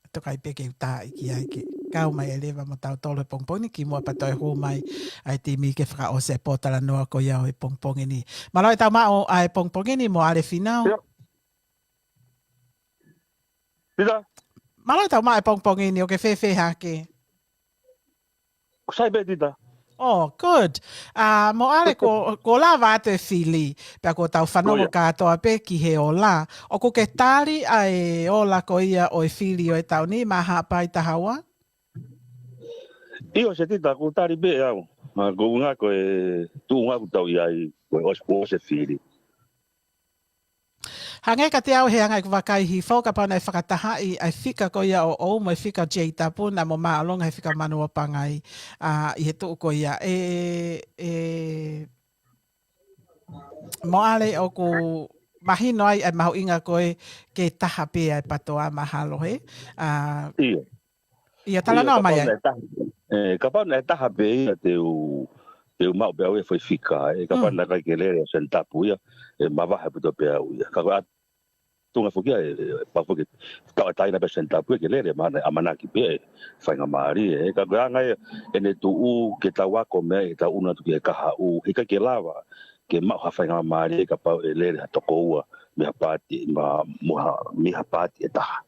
Toki pē ke u tā ʻi ki ai ke kau mai ʻe leva mo tautolu he pongipongi ni kimuʻa pea toe hū mai ʻa e timi ke fakaʻosi e pōtalanoa ko ia ʻo e pongipongi ni. Mālō e tau maʻu ʻa e pongipongi ni Moale Finau. ʻIo. Pita? Mālō e tau maʻu e pongipongi ni, ʻoku ke fēfē hake? ʻOku sai pē Setita. Oh, good. ʻA, Moale, kuo, kuo lava atu e fili, pea kuo tau fanongo Ko ia. kātoa pē ki he ola. ʻOku ke tali ʻa e ola ko ia ʻo e fili ʻo e taʻu ni, Mahaʻapai taha ua? ʻIo Setita, ʻoku ou tali pē au. Ma ko unga ko e tuʻunga ʻoku tau ʻi ai, ko e ʻosi, kuo ʻosi e fili. Hangē kiate au he anga ʻeku vakai hifo, kapau naʻe fakatahaʻi ʻa e fika ko ia ʻoʻou mo e fika J Tapu, naʻa mo māʻolunga he fika Manuʻa Pangai, ʻa, ʻi he tuʻu ko ia. ʻE, ʻe, Moale, ʻoku mahino ai ʻa e mahuʻinga ko ē ke taha pē ʻa e PTOA mahalo he. ʻA, ʻIo. ʻIo, talanoa mai ai. Kapau naʻe taha, ʻe, kapau naʻe taha pē ia te u, te u maʻu pē au e foʻi fika, ʻe, kapau Mm. naʻe ʻikai ke lele ʻa Senitapu ia, ʻe, mavahe ʻaupito pē au ia. Ka ko e ʻatunga foki ia, ʻe, ʻe, pau foki, tau ʻatāina pē Senitapu ia ke lele, ma naʻe ʻamanaki pē, ʻe, faingamālie, ʻe, ka ko e anga ia ʻene tuʻu ke tau ako mei ai, tau ʻunu atu ki he kahaʻu, he ʻikai ke lava ke maʻu ha faingamālie kapau ʻe lele ha toko ua mei ha paati, ma, mo ha, mei ha paati ʻe taha.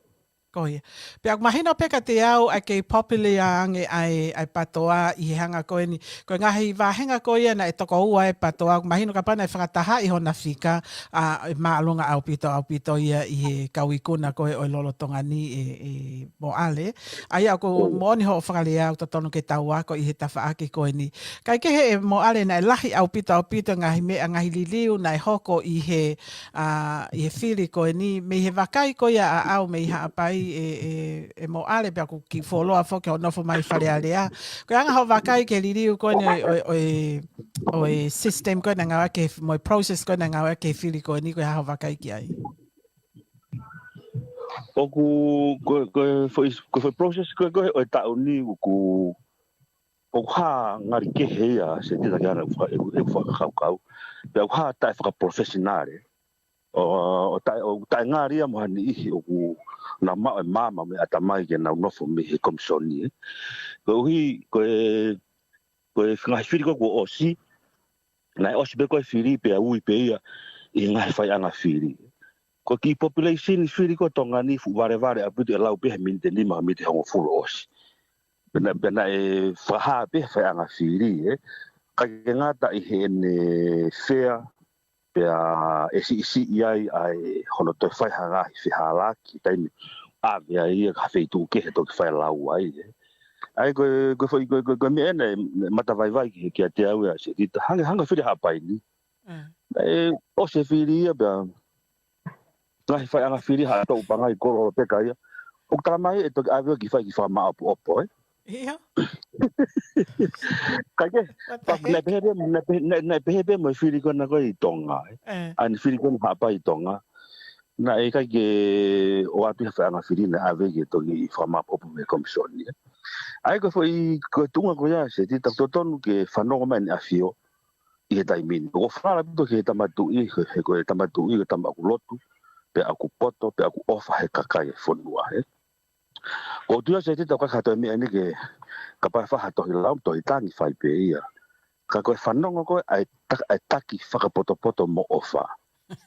Ko ia. Pea ʻoku mahino pē kiate au ʻa e kei popular ange ʻa e, ʻa e PTOA ʻi he anga ko eni. Ko e ngaahi vāhenga ko ia naʻe toko ua e PTOA, ʻoku mahino kapau naʻe fakatahaʻi hona fika, ʻa, ʻe māʻolunga ʻaupito, ʻaupito ia ʻi he kau ikuna ko ē ʻo e lolotonga ni ʻe, ʻe Moale. ʻA ia ʻoku Ko ia. moʻoni hoʻo fakalea ʻoku totonu ke tau ako ʻi he tafaʻaki ko eni. Kae kehe ʻe Moale naʻe lahi ʻaupito, ʻaupito ngaahi meʻa, ngaahi liliu naʻe hoko ʻi he ʻa, ʻi he fili ko eni, mei he vakai ko ia ʻaʻau mei Haʻapai ʻe, ʻe, ʻe Moale pea ʻoku kiʻi fuoloa foki hoʻo nofo mai Fale Alea. Ko e anga hoʻo vakai ki he liliu ko eni ʻo e, ʻo e, ʻo e, ʻo e system ko ē naʻe ngāueʻaki he, mo e process ko ē naʻe ngāueʻaki he fili ko eni, ko e hā hoʻo vakai ki ai? ʻOku, ko, ko e foʻi, ko e foʻi process ko ē, ko ē ʻo e taʻu ni ʻoku, ʻoku hā ngali kehe ia Setita ki he anga ʻeku fa-, ʻeku, ʻeku fakakaukau. Pea ʻoku hā taʻe fakaprofesinale. ʻO, ʻo taʻe, ʻo taʻe ngali ia mo ha niʻihi ʻoku nau maʻu e maama mo e ʻatamai ke nau nofo mei he komisoni, ē. Koeʻuhi, ko e, ko e ngaahi fili ko ē kuo ʻosi, naʻe ʻosi pē ko ē fili pea ui pē ia ʻi he ngaahi faiʻanga fili. Ko e kiʻi population fili ko ē Tonga ni fuʻu valevale ʻaupito, ʻe lau pē he miniti ʻe nima, miniti ʻe hongofulu ʻosi. Pea naʻe, pea naʻe fakahā pē he faiʻanga fili, ē. ʻIkai ke ngata ʻi heʻene fair, Pea ʻe siʻisiʻi ai ʻa e hono toe fai ha ngaahi fehālaaki, taimi ʻave ai ia ki ha feituʻu kehe toki fai lau ai, ē. ʻA ia ko e, ko e foʻi, ko e, ko e, ko e meʻa ena ʻe matavaivai ki, kiate au ia Setita. Hanga, hanga fili Haʻapai ni. Mm. ʻE, ʻosi e fili ia pea ngaahi faiʻanga fili ha toʻu pangai kolo peka ia. ʻOku tala mai ʻe toki ʻave ʻo ki fai ki fakamaʻopoʻopo, ē. ʻIo. Kae kehe, What the pea, naʻe heck? pehē pē, naʻe pehē, naʻe, naʻe pehē pē mo e fili ko ena ko ē ʻi Tonga, ē. Eh. ʻA eni fili ko ena Haʻapai ʻi Tonga. Naʻe ʻikai ke ʻoatu ha faiʻanga fili naʻe ʻave ke toki fakamaʻopoʻopo mei he Komisoni, ē. ʻA ia ko e foʻi, ko e tuʻunga ko ia Setita, ʻoku totonu ke fanongo mai ʻEne ʻAfio ʻi he taimi ni. ʻOku ou falala ʻaupito ki he Tama Tuʻi, he, he ko e Tama Tuʻi, ko e tama ʻoku lotu, pea ʻoku poto, pea ʻoku ʻofa he kakai e fonua, ē. ʻOku ou tui au Setita ʻoku ʻikai ha toe meʻa eni ke, kapau ʻe fai ha tohi lau, tohi tangi fai pē ia. Ka ko e fanongo ko ē ʻa e ta-, ʻa e taki fakapotopoto mo ʻofa.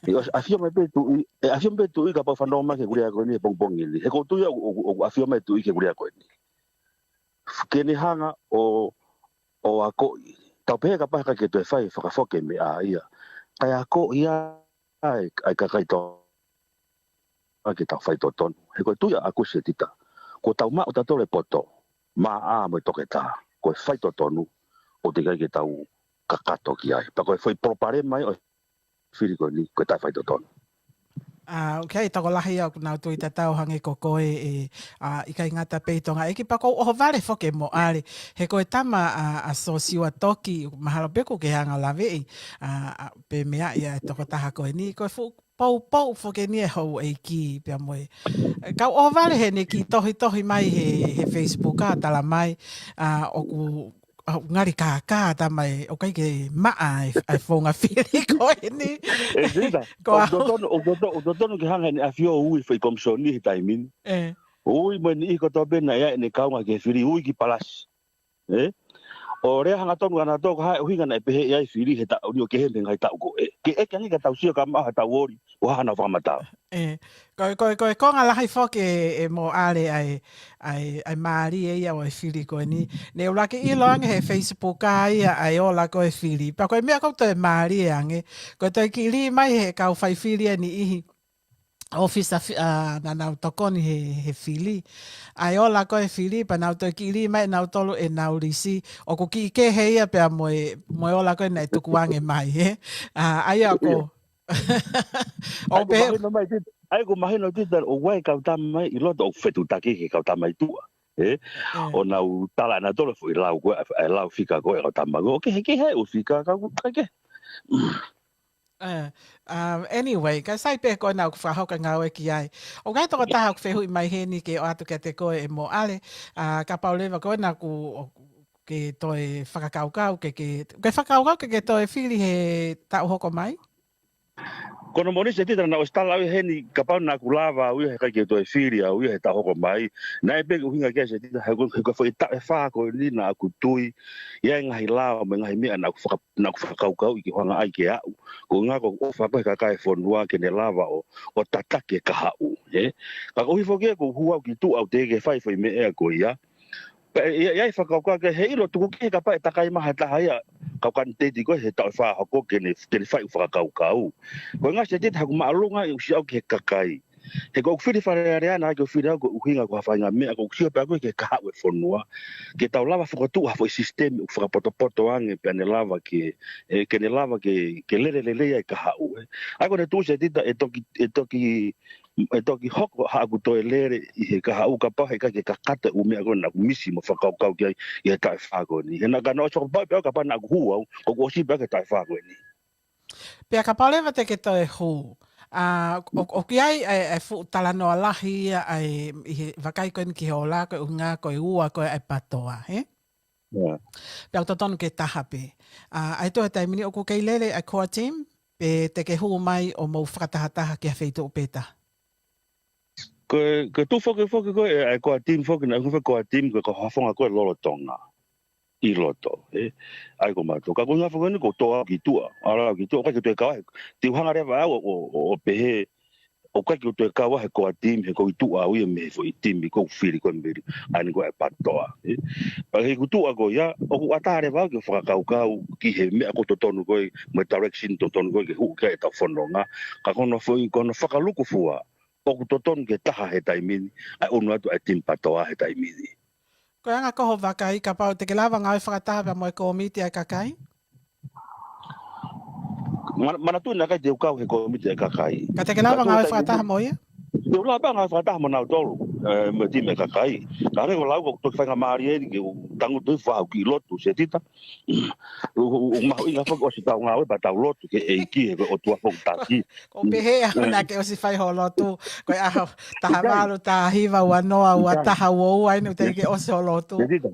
ʻE ʻosi ʻafio mai pē Tuʻi, ʻe ʻafio mai pē Tuʻi kapau fanongo mai ki he kulia ko eni he pongipongi ni. He ʻoku ou tui au ʻoku, ʻoku, ʻoku ʻafio mai Tuʻi ki he kulia ko eni. Ke ne hanga ʻo, ʻo akoʻi. Tau pehē kapau he ʻikai ke toe fai fakafoki e meʻa ia. Kae akoʻi ʻa e, ʻa e kakai Tonga ke tau faitotonu. He ko e tui ʻaʻaku Setita, kuo tau maʻu tautolu e poto, maʻa mo e toketā, ko e faitotonu ʻoku teʻeki ai ke tau kakato ki ai. Pea ko e foʻi palopalema ia ʻo e fili ko eni, ko e taʻefaitotonu. Ah, okay, tokolahi ia ʻoku nau tui tatau hangē ko koe ē, ah, ʻikai ngata pē ʻi Tonga ʻEiki pea ʻoku ou ʻohovale foki mo ʻAle. He ko e tama ʻa, ʻa Sosiua Toki, mahalo pē ʻoku ke hanga ʻo laveʻi, ah, ah, pe meʻa ia e tokotaha ko eni, ko e fuʻu poupou foki eni e houʻeiki pea mo e. Kau ʻohovale he naʻe kiʻi tohitohi mai he, he Facebook ʻo tala mai, ah, ʻoku, ah, ngali kākā tama ē, ʻoku ʻikai ke maʻa e, e founga fili ko eni. ʻE Setita, Ko ʻoku au. totonu, ʻoku toto-, ʻoku totonu ke hanga ʻEne ʻAfio ʻo ui foʻi Komisoni he taimi ni. Eh. Ui mo e niʻihi kotoa pē naʻe ʻi ai ʻene kaunga ki he fili, ui ki palasi. Ē? ʻO lea hangatonu ʻa nautolu ko e hā e ʻuhinga naʻe pehē ai e fili he taʻu ni ʻo kehe mei he ngaahi taʻu ko ē. Ke ʻeke ange ka tau sio ka maʻu ha tau oli, ʻo hā haʻanau fakamatala. Ē, ko e, ko e, ko e konga lahi foki ē, ē mo ʻAle ʻa e, ʻa e, ʻa e mālie ia ʻo e fili ko eni. Naʻá ku ʻuluaki ʻilo ange he Facebook ʻa ia ʻa e ola ko ē e fili. Pea ko e meʻa ʻoku toe mālie ange, ko e toe kiʻi lī mai he kau fai fili ʻa e niʻihi ʻōfisa fi-, ʻa, naʻa nau tokoni he, he fili. ʻA e ola ko ē e fili, pea nau toe kiʻi lī mai ʻe nautolu ʻenau lisi, ʻoku kiʻi kehe ia pea mo e, mo e ola ko ē naʻe tukuange mai, ē? ʻA, ʻa ia ko. ʻIo. ʻO ʻAi ʻoku pehē mahino mai Setita, ʻai ʻoku mahino Setita, ʻoku ʻi ai e kau tama ʻi loto ʻoku fetuʻutaki ki he kau tama ʻi tuʻa, ē? Ē. ʻO nau tala ʻe nautolu e foʻi lau ko ē, ʻa e lau fika ko ē ʻa e kau tama ko ē. ʻOku kehe, kehe ʻa e ʻū fika, ka ʻoku ʻikai ke Eh, um, anyway, ka sai pē ko ena ʻoku fakahoko e ngāue ki ai. ʻOku ʻi ai e tokotaha ʻoku fehuʻi mai heni ke ʻoatu kiate koe ʻe mo ʻAle, ah, kapau leva ko ena ʻoku, ʻoku ke toe fakakaukau, ke, ke, ke fakakaukau ke, ke toe fili he taʻu hoko mai? Ko hono moʻoni Setita naʻá ku ʻosi tala au ia heni, kapau naʻá ku lava au ia he ʻikai ke toe fili au ia he taʻu hoko mai. Naʻe pē ʻuhinga ki ai Setita, he ko, he ko e foʻi taʻu ʻe fā ko eni naʻá ku tui ʻi ai e ngaahi lao mo e ngaahi meʻa naʻá ku faka-, naʻá ku fakakaukauʻi ke u hanga ai ke aʻu. Ko e ʻuhinga ko e ʻofa ko ē he kakai e fonua ke ne lava ʻo, ʻo tataki e kahaʻu, ē? Ka koeʻuhi foki ē ʻoku ou hū au ki tuʻa ʻoku teʻeki ke fai e foʻi meʻa ko ia. Pea ʻi ai, ʻi ai e fakakaukau ke he ʻilo tuku kehe kapau ʻe takai mai ha taha ia kau kanititeiti ko ē he taʻu ʻe fā hoko ke ne, ke ne fai ʻeku fakakaukau. Ko e ʻuhinga Setita he ʻoku māʻolunga ʻeku sio au ki he kakai. He ko ʻeku fili Fale Alea naʻe ʻikai ke u fili au ko e ʻuhinga ko ha faʻahinga meʻa, ko ʻeku sio pē au ki he kahaʻu e fonua. Ke tau lava fokotuʻu ha foʻi sisitemi ʻoku fakapotopoto ange pea ne lava ke, ē, ke ne lava ke, ke lele lelei ai e kahaʻu, ē. ʻA ia ko hono tuʻu Setita ʻe toki, ʻe toki, ʻe toki hoko haʻaku toe lele ʻi he kahaʻu kapau he ʻikai ke kakato e ʻū meʻa ko ē naʻá ku misi mo fakakaukau ki ai ʻi he taʻu ʻe fā ko eni. He naʻá ku ʻosi fakapapauʻi pē au kapau naʻá ku hū au, ʻoku ʻosi pē au ki he taʻu ʻe fā ko eni. Pea kapau leva te ke toe hū, ʻa, ʻo, ʻoku ʻi ai e, e fuʻu talanoa lahi ia ʻa e, ʻi he vakai ko eni ki he ola ko e ʻuhinga ko e ua ko ē ʻa e PTOA, ē? ʻIo. Pea ʻoku totonu ke taha pē. ʻA, ʻa ia ko e taimi ni ʻoku kei lele ʻa e core team, pe te ke hū mai ʻo mou fakatahataha ki ha feituʻu pē taha? Ko e, ko e tuʻu foki, foki ko ē, ʻa e core team foki, naʻe ʻuhinga foki core team, ko e kau hafonga ko ē lolotonga ʻi loto, ē? ʻA ia ko mautolu. Ka ko e ʻuhinga foki eni ʻoku ou tō au ki tuʻa, ʻalu au ki tuʻa, ʻikai ke toe kau ai. Te u hanga leva au ʻo, ʻo, ʻo pehē, ʻOku ʻikai ke u toe kau ʻa he core team, he ʻoku ou tuʻu au ia mei he foʻi timi ʻoku fili ko e mili, ʻa eni ko e PATOA. Ē? Pea he ʻoku tuʻu au ko ia, ʻoku ʻatā leva au ke fakakaukau ki he meʻa ʻoku totonu ko ē, mo e direction totonu ko ē ke hū ki ai ʻetau fononga. Ka ko hono foʻi, ko hono fakalūkufua, ʻoku totonu ke taha he taimi ni, ʻa e ʻunu atu ʻa e timi PATOA he taimi ni. Ko e anga ko hoʻo vakai, kapau te ke lava ngāue fakataha pea mo e kōmiti ʻa e kakai? Mana-, manatuʻi naʻe ʻikai te u kau he kōmiti ʻa e kakai. Ka te ke lava ngāue fakataha mo ia? Te u lava pē ngāue fakataha mo nautolu, ē, mo e timi ʻa e kakai. Ka hangē ko e lau ko e toki faingamālie eni ke u tangutu hifo au ki lotu, Setita. ʻOku, ʻoku, ʻoku mahuʻinga foki ʻosi ʻetau ngāue pea tau lotu ki he ʻEiki, he ko e ʻOtua foki taki. ʻOku ou pehē au naʻa ke ʻosi fai hoʻo lotu, ko e ʻaho taha valu, taha hiva, ua noa, ua taha, ua ua, ʻa eni ʻoku teʻeki ke ʻosi hoʻo lotu. Setita.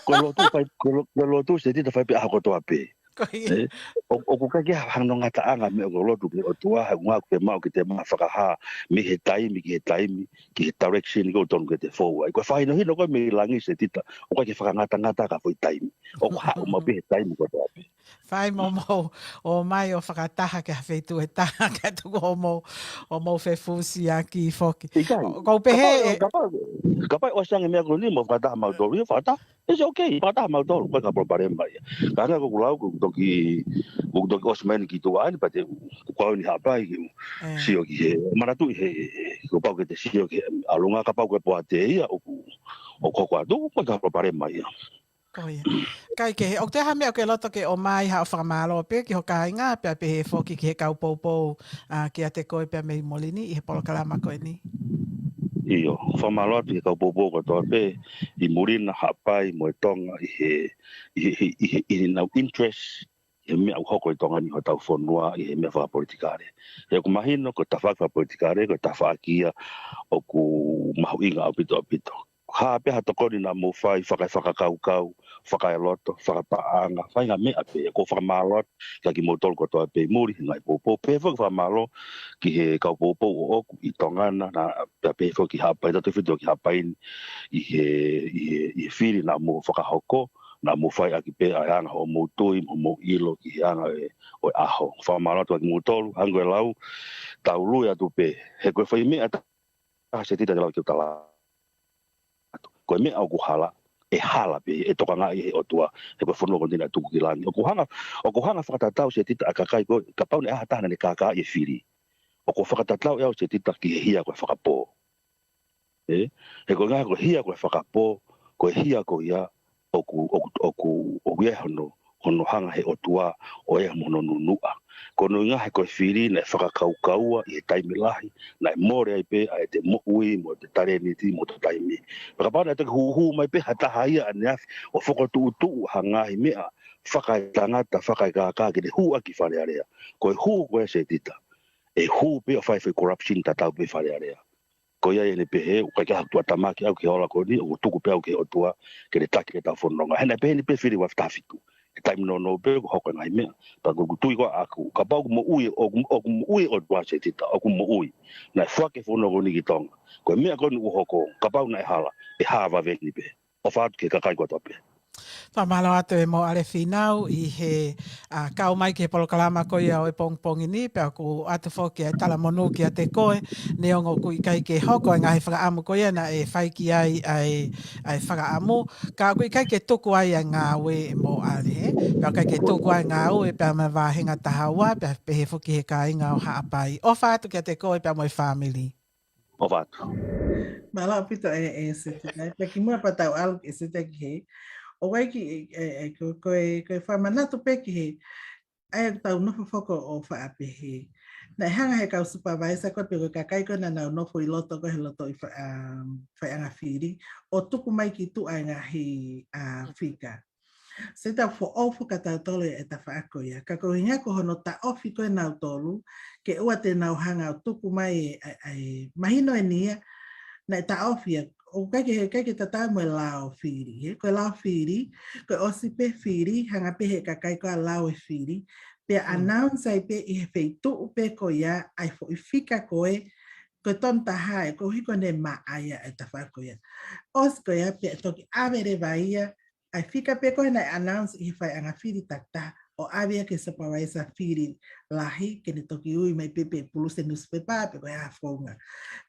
Ko e lotu fai, ko e lo-, ko e lotu, Setita, fai pē ʻaho kotoa pē. Ko ia. Ē, ʻo-, ʻoku ʻikai ke ʻi ai hano ngataʻanga meʻa ko e lotu ki he ʻOtua, he ʻuhinga ʻoku te maʻu ke te maʻu fakahā mei he taimi ki he taimi, ki he direction ʻoku totonu ke te fou ai. Ko e fakahinohino ko ē mei langi, Setita, ʻoku ʻikai ke fakangatangata ki ha foʻi taimi. ʻOku haʻu maʻu pē he taimi kotoa pē. Fai mo mou ō mai ʻo fakataha ki ha feituʻu ʻe taha, kae tuku hoʻomou, hoʻomou fefusiaki foki. ʻIkai. ʻOku ou pehē kapau, ē, kapau, kapau ʻosi ange meʻa ko eni mo fakataha mautolu, ʻio fakataha. It's okay, fakataha mautolu, ʻikai ha palopalema ia. Ka hangē ko ʻeku lau, ʻoku toki, ʻoku toki ʻosi mai eni ki tuʻa eni, pea te u, ʻoku ou kau eni Haʻapai ke u, ē, sio ki he, manatuʻi he, he, he, kapau ke te sio ki he ʻalunga, kapau ko e poate ia, ʻoku, ʻoku hoko atu, ʻikai ha palopalema ia. Ko ia. Kae kehe, ʻoku toe ʻi ai ha meʻa ʻoku ke loto ke ʻomai haʻo fakamālō pē ki ho kāinga, pea pehē foki ki he kau poupou, ā, kiate koe pea mei muli ni ʻi he polokalama ko eni? ʻIo, fakamālō atu ki he kau poupou kotoa pē ʻi muli na, Haʻapai mo e Tonga ʻi he, ʻi he, ʻi he, ʻi he, ʻi heʻenau interest ʻi he meʻa ʻoku hoko ʻi Tonga ni, hotau fonua, ʻi he meʻa fakapolitikale. He ʻoku mahino ko e tafaʻaki fakapolitikale, ko e tafaʻaki ia ʻoku mahuʻinga ʻaupito, ʻaupito. Hā pē ha tokoni naʻa mou fai, fakaefakakaukau, fakaeloto, fakapaʻanga, faʻahinga meʻa pē, ʻoku ou fakamālō atu kiate kimoutolu kotoa pē ʻi muli, he ngaahi poupou, pehē foki fakamālō ki he kau poupou ʻoʻoku ʻi Tonga na, na, pea pehē foki ki Haʻapai, tautefito ki Haʻapai ni, ʻi he, ʻi he, ʻi he fili naʻa mou fakahoko, naʻa mou fai ʻaki pē ʻa e anga hoʻomou tui, mo hoʻomou ʻilo ki he anga ē, ʻo e ʻaho. Fakamālō atu kiate kimoutolu, hangē ko e lau, tau lue atu pē, he ko e foʻi meʻa ʻe taha, Setita, te u lava ke u tala atu. Ko e meʻa ʻoku hala, ʻe hala pē, ʻe tokangaʻi ʻe he ʻOtua, he ko e fonua ko eni naʻe tuku ki langi. ʻOku ou hanga, ʻoku ou hanga fakatatau, Setita, ʻa e kakai ko ē, kapau naʻe ʻi ai ha taha naʻa ne kākaaʻi e fili. ʻOku ou fakatatau ʻe au, Setita, ki he hia ko e fakapō. Ē? He ko e ʻuhinga ko e hia ko e fakapō, ko e hia ko ia, ʻoku, ʻoku, ʻoku, ʻoku ʻi ai hono, hono hanga ʻe he ʻOtua ʻo ʻi ai mo hono nunuʻa. Ko hono ʻuhinga he ko e fili naʻe fakakaukaua ʻi he taimi lahi, naʻe mole ai pē ʻa ʻete moʻui, mo ʻete talēniti, mo ʻete taimi. Pea kapau naʻe toki hūhū mai pē ha taha ia ʻaneafi ʻo fokotuʻutuʻu ha ngaahi meʻa fakaetangata, fakaekākā ke ne hū ʻaki Fale Alea. Ko e hū ko ē, Setita, ʻe hū pē ʻo fai foʻi corruption tatau pē Fale Alea. Ko ia ʻeni pehē, ʻoku ʻikai ke ʻi ai haku tuʻutāmaki au ki he ola ko eni, ʻoku tuku pē au ki he ʻOtua ke ne taki ʻetau fononga. He naʻe pehē ni pē fili ua afe taha fitu. He taimi nounou pē ʻoku hoko e ngaahi meʻa. Pea ko ʻeku tui ko ē ʻaʻaku, kapau ʻoku moʻui, ʻoku, ʻoku moʻui e ʻOtua, Setita, ʻoku moʻui. Naʻe foaki e fonua ko eni ki Tonga. Ko e meʻa ko eni ʻoku hoko, kapau naʻe hala, ʻe hā vave ni pē. ʻOfa atu ki he kakai kotoa pē. Fakamālō atu ē Moale Fīnau ʻi he, ā, kau mai ki he polokalama ko ia ʻo e pongipongi ni, pea ʻoku ʻoatu foki ʻa e talamonū kiate koe, neongo ʻoku ʻikai ke hoko e ngaahi fakaʻamu ko ia naʻe fai ki ai ʻa e, ʻa e fakaʻamu, ka ʻoku ʻikai ke tuku ai ʻa e ngāue, Moale, ē? Pea ʻoku ʻikai ke tuku ai e ngāue pea mei he vāhenga taha ua, pea pehē foki ki he kāinga ʻo Haʻapai. ʻOfa atu kiate koe pea mo e fāmili. ʻOfa atu. Mālō ʻaupito ē, ē Setita. Pea kimuʻa pea tau ʻalu ē Setita ki he, ʻoku ʻi ai ki, ē, ē, ko, ko e, ko e fakamanatu pē ki he, ʻa ia ʻoku tau nofo foki ʻo faʻa pehē. Naʻe hanga ʻe he kau supervisor ko ē pe ko e kakai ko ē naʻa nau nofo ʻi loto ko ē he loto ʻi fa-, um, faiʻanga fili, ʻo tuku mai ki tuʻa e ngaahi, ā, fika. Setita, foʻou foki ʻa tautolu ʻi he tafaʻaki ko ia. Ka ko e ʻuhinga ko hono taʻofi ko ē ʻe nautolu, ke ʻoua te nau hanga ʻo tuku mai e, ʻa e, ʻa e, mahino eni ia, naʻe taʻofi ia, ʻoku ʻikai ke, ʻikai ke tatau mo e lao fili, ē? Ko e lao fili, ko e ʻosi pē fili, hanga pē ʻe he kakai ko ē ʻo lao e fili, pea announce ai pē ʻi he feituʻu pē ko ia, ʻa e foʻi fika ko ē, ko e tonu taha ē, koeʻuhi ko ʻene maʻa ia e tafaʻaki ko ia. ʻOsi ko ia pea toki ʻave leva ia, ʻa e fika pē ko ē naʻe announce ʻi he faiʻanga fili takitaha, ʻo ʻave ia ki he supervisor fili, lahi, ke ne toki ui mai pē pe pulusi e nusipepa pe ko e hā e founga.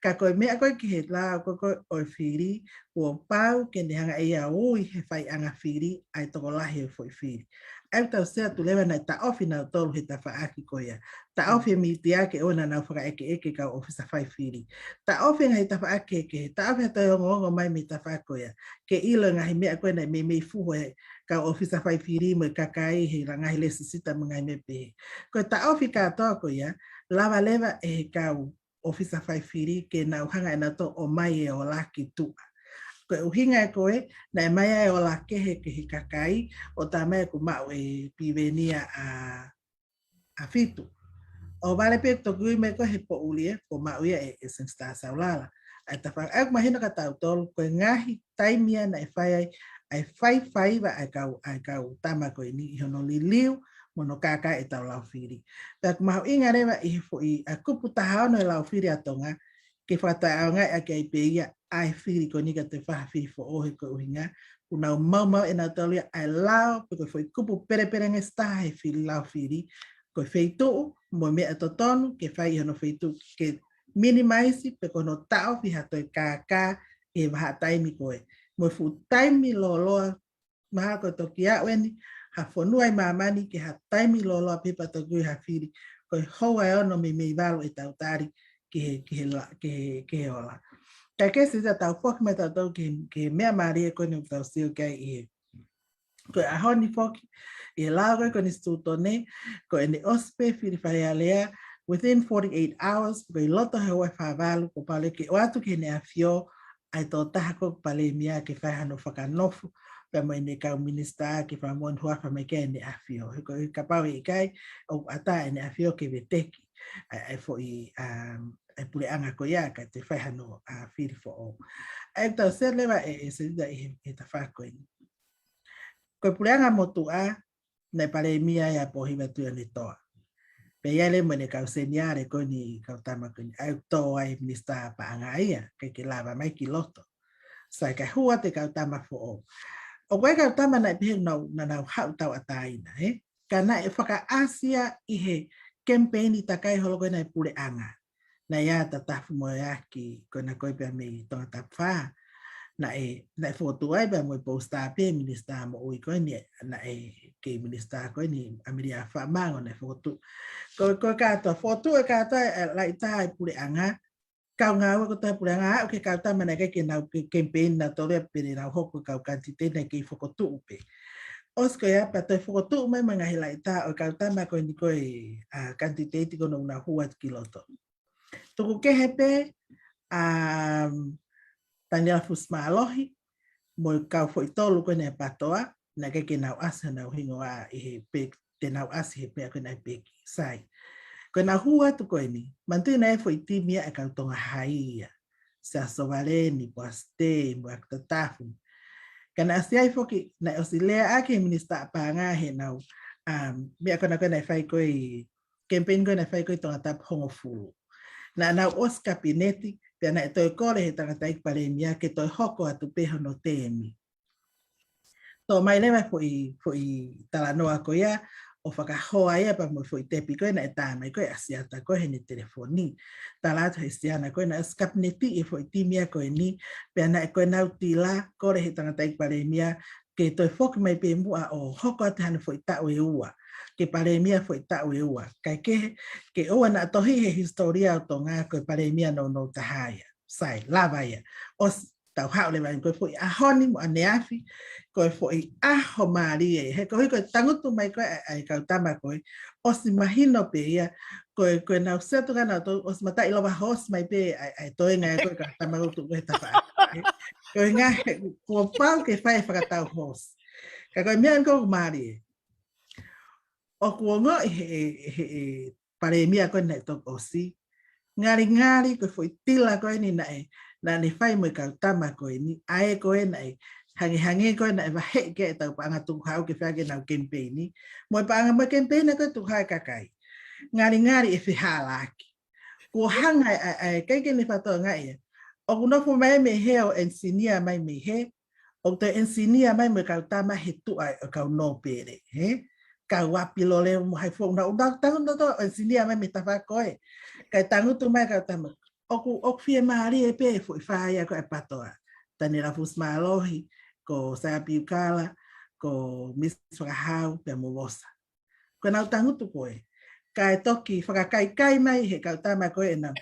Ka ko e meʻa ko ē ki he lao ko ē ʻo e fili, kuo pau ke ne hanga ʻe ia ʻo ui he faiʻanga fili ʻa e tokolahi ʻo e foʻi fili. ʻA ia ʻoku tau sio atu leva naʻe taʻofi nautolu he tafaʻaki ko ia. Taʻofi e mītia ke ʻoua naʻa nau fakaʻekeʻeke e kau ʻōfisa fai fili. Taʻofi e ngaahi tafaʻaki kehekehe, taʻofi ha toe ongoongo mai mei he tafaʻaki ko ia. Ke ʻilo e ngaahi meʻa ko ē naʻe meimei fuhu he kau ʻōfisa fai fili mo e kakai he ngaahi lēsisita mo e ngaahi meʻa pehē. Ko e taʻofi kātoa ko ia, lava leva ʻe he kau ʻōfisa fai fili ke nau hanga ʻe nautolu ʻo ʻomai e ola ki tuʻa. Ko e ʻuhinga ia ko ē, naʻe ʻomai ai e ola kehe ki he kakai, ʻo talamai ʻoku maʻu e pīveni ʻa, ʻa Fitu. ʻO vale pē toki ui mai ko ē he poʻuli ē, kuo maʻu ia ʻe, ʻe Sangster Saulala. ʻA ia tafa-, ʻa ia ʻoku mahino kia tautolu, ko e ngaahi taimi ia naʻe fai ai ʻa e faifaiva ʻa e kau, ʻa e kau tama ko eni ʻi hono liliu mo hono kākaaʻi ʻetau lao fili. Pea ʻoku mahuʻinga leva ʻi he foʻi, ʻa e kupu taha ono ʻo e lao fili ʻa Tonga, ke fakataʻeʻaongaʻi ʻaki ai pē ia ʻa e fili ko eni ke toe fai ha fili foʻou he ko e ʻuhinga, kuo nau maumauʻi ʻe nautolu ia ʻa e lao, pe ko e foʻi kupu pelepelengesi taha he fili lao fili, ko e feituʻu mo e meʻa totonu ke fai ʻi hono feituʻu, ke minimize pe ko hono taʻofi ha toe kākā he vahaʻa taimi ko ē. Mo e fuʻu taimi lōloa, mahalo ko e toki aʻu eni ha fonua ʻi māmani ki ha taimi lōloa pē pea toki ui ha fili, ko e houa ʻe ono meimei valu ʻetau tali ki he, ki he la-, ki he, ki he ola. Kae kehe, Sangster, tau foki mai tautolu ki he, ki he meʻa mālie ko eni ʻoku tau sio ki ai ʻi he Ko e ʻaho ni foki, ʻi he lao ko ē ʻa e Konisitūtone, ko ʻene ʻosi pē fili Fale Alea, within forty-eight hours, ko e ʻi loto he ua fā valu, kuo pau leva ke ʻoatu ki heʻene ʻAfio ʻa e tokotaha ko ē Palēmia ke fai hano fakanofo, pea mo ʻene kau minisitā ke fakamoʻoni huafa mai ki ai ʻene ʻAfio. He ko e kapau ʻe ʻikai, ʻoku ʻatā ʻene ʻAfio ke veteki ʻa e, ʻa e foʻi, um, ʻa e puleʻanga ko ia kae toe fai hano, ʻa, fili foʻou. ʻA ia ʻoku tau sio leva ē, ē Sangster, ʻi he, he tafaʻaki ko eni. Ko e puleʻanga motuʻa, naʻe Palēmia ia ʻa Pōhiva Tuʻiʻonetoa. Pea ʻi ai leva mo ʻene kau seniale ko eni, kau tama ko eni, ʻa ia ʻoku tō ai Minisitā Paʻanga ia, ʻikai ke lava mai ki loto. Sai, kae hū atu e kau tama foʻou. ʻOku ʻi ai e kau tama naʻe pehē naʻa nau, naʻa nau haʻu tauʻatāina, ē? Ka naʻe fakaʻasi ia ʻi he kemipeini takai holo ko ē ʻa e puleʻanga. Naʻe ʻi ai ʻa Tatafu Moeaki, ko ena ko ē pea mei Tongatapu Fā. Naʻe, naʻe fokotuʻu ai pea mo e pousitā pē ʻa e Minisitā Moʻui ko eni, naʻe kei Minisitā ko eni, ʻAmelia Faʻamango, naʻe fokotuʻu. Ko, ko e kātoa, fokotuʻu e kātoa e, e laʻitā ʻa e puleʻanga, kau ngāue kotoa e puleʻanga, aʻu ki he kau tama naʻe ʻikai ke nau ke-, kemipeini nautolu ia pe te nau hoko ko e kau kanititeiti, naʻe kei fokotuʻu pē. ʻOsi ko ia pea toe fokotuʻu mai mo e ngaahi laʻitā ʻo e kau tama ko eni ko ē, ʻa, kanititeiti ko ē naʻa nau hū atu ki loto. Tuku kehe pē ʻa Taniela Fusimālohi mo e kau foʻi tolu ko eni ʻa e PATOA, naʻe ʻikai ke nau ʻasi honau hingoa ʻi he peki, te nau ʻasi he meʻa ko ē naʻe peki. Sai. Ko ʻenau hū atu ko eni, manatuʻi naʻe ʻi ai e foʻi timi ia ʻa e kau Tonga Hai ia. Siaosi Sovaleni, Poasi Tei, mo ʻAku Tatafu. Ka naʻe ʻosi ʻi ai foki, naʻe ʻosi leaʻaki ʻe he Minisitā Paʻanga heʻenau, um, meʻa ko ena ko ē naʻe fai ko ē ʻi kemipeini ko ē naʻe fai ko ē ʻi Tongatapu hongofulu. Naʻa nau ʻosi kapineti, pea naʻe toe kole ʻe he tangataʻeiki Palēmia ke toe hoko atu pē hono teemi. Toʻo mai leva e foʻi, foʻi talanoa ko ia, ʻo fakahoa ia pea mo e foʻi tepi ko ē naʻe tā mai ko ē ʻa Siata ko ē heʻene telefoni. Tala atu ʻe he siana ko ē naʻe ʻosi kapineti e foʻi timi ia ko eni, pea naʻe ko ʻenau tila, kole ʻe he tangataʻeiki Palēmia, ke toe foki mai pē muʻa ʻo hoko atu hano foʻi taʻu ʻe ua, ke Palēmia foʻi taʻu ʻe ua. Kae kehe, ke ʻoua naʻa tohi he hisitōlia ʻo Tonga ko e Palēmia nounou taha ia. Sai, lava ia. ʻOsi, tau haʻu leva eni, ko e foʻi ʻaho ni mo ʻaneafi, ko e foʻi ʻaho mālie. He koeʻuhi ko e tangutu mai ko ē ʻa e, ʻa e kau tama ko ē, ʻosi mahino pē ia, ko e, ko ʻenau sio atu kia nautolu, ʻosi mataʻilova hoosi mai pē ʻa e, ʻa e toenga ia ko ē ʻa e kau tama ʻoku tuʻu ko ē he tafaʻaki. Ko e ngaahi, kuo pau ke fai e fakatau hoosi. Ka ko e meʻa eni ʻoku mālie, ʻoku ongoʻi ʻe he, he, he Palēmia ko ē naʻe toki ʻosi, ngalingali ko e foʻi tila ko eni naʻe, naʻa ne fai mo e kau tama ko eni, ʻa ē ko ē naʻe, hangehangē ko ē naʻe vaheʻi ki ai ʻetau paʻanga tukuhau ke fai ʻaki ʻenau kemipeini, mo e paʻanga mo e kemipeini ko ē tukuhau ʻa e kakai. Ngalingali ʻe fehālaaki. Kuo hanga ʻe, ʻe, ʻe, ʻikai ke ne fakatokangaʻi ia. ʻOku nofo mai mei hē ʻo ʻenisinia mai mei hē, ʻoku toe ʻenisinia mai mo e kau tama he tuʻa ʻo e kau nōpele, hē? kau ʻapi lole mo hai foʻou, naʻa nau tangutu ʻo ʻenisinia mai mei he tafaʻaki ko ē. Kae tangutu mai kau tama. ʻOku, ʻoku fiemālie pē e foʻi fā ia ko e PATOA. Taniela Fusimālohi, ko Saia Piukala, ko Miss Fakahau, pea mo Vosa. Ko ʻenau tangutu ko ē. Kae toki fakakaikai mai he kau tama ko ē ʻenau.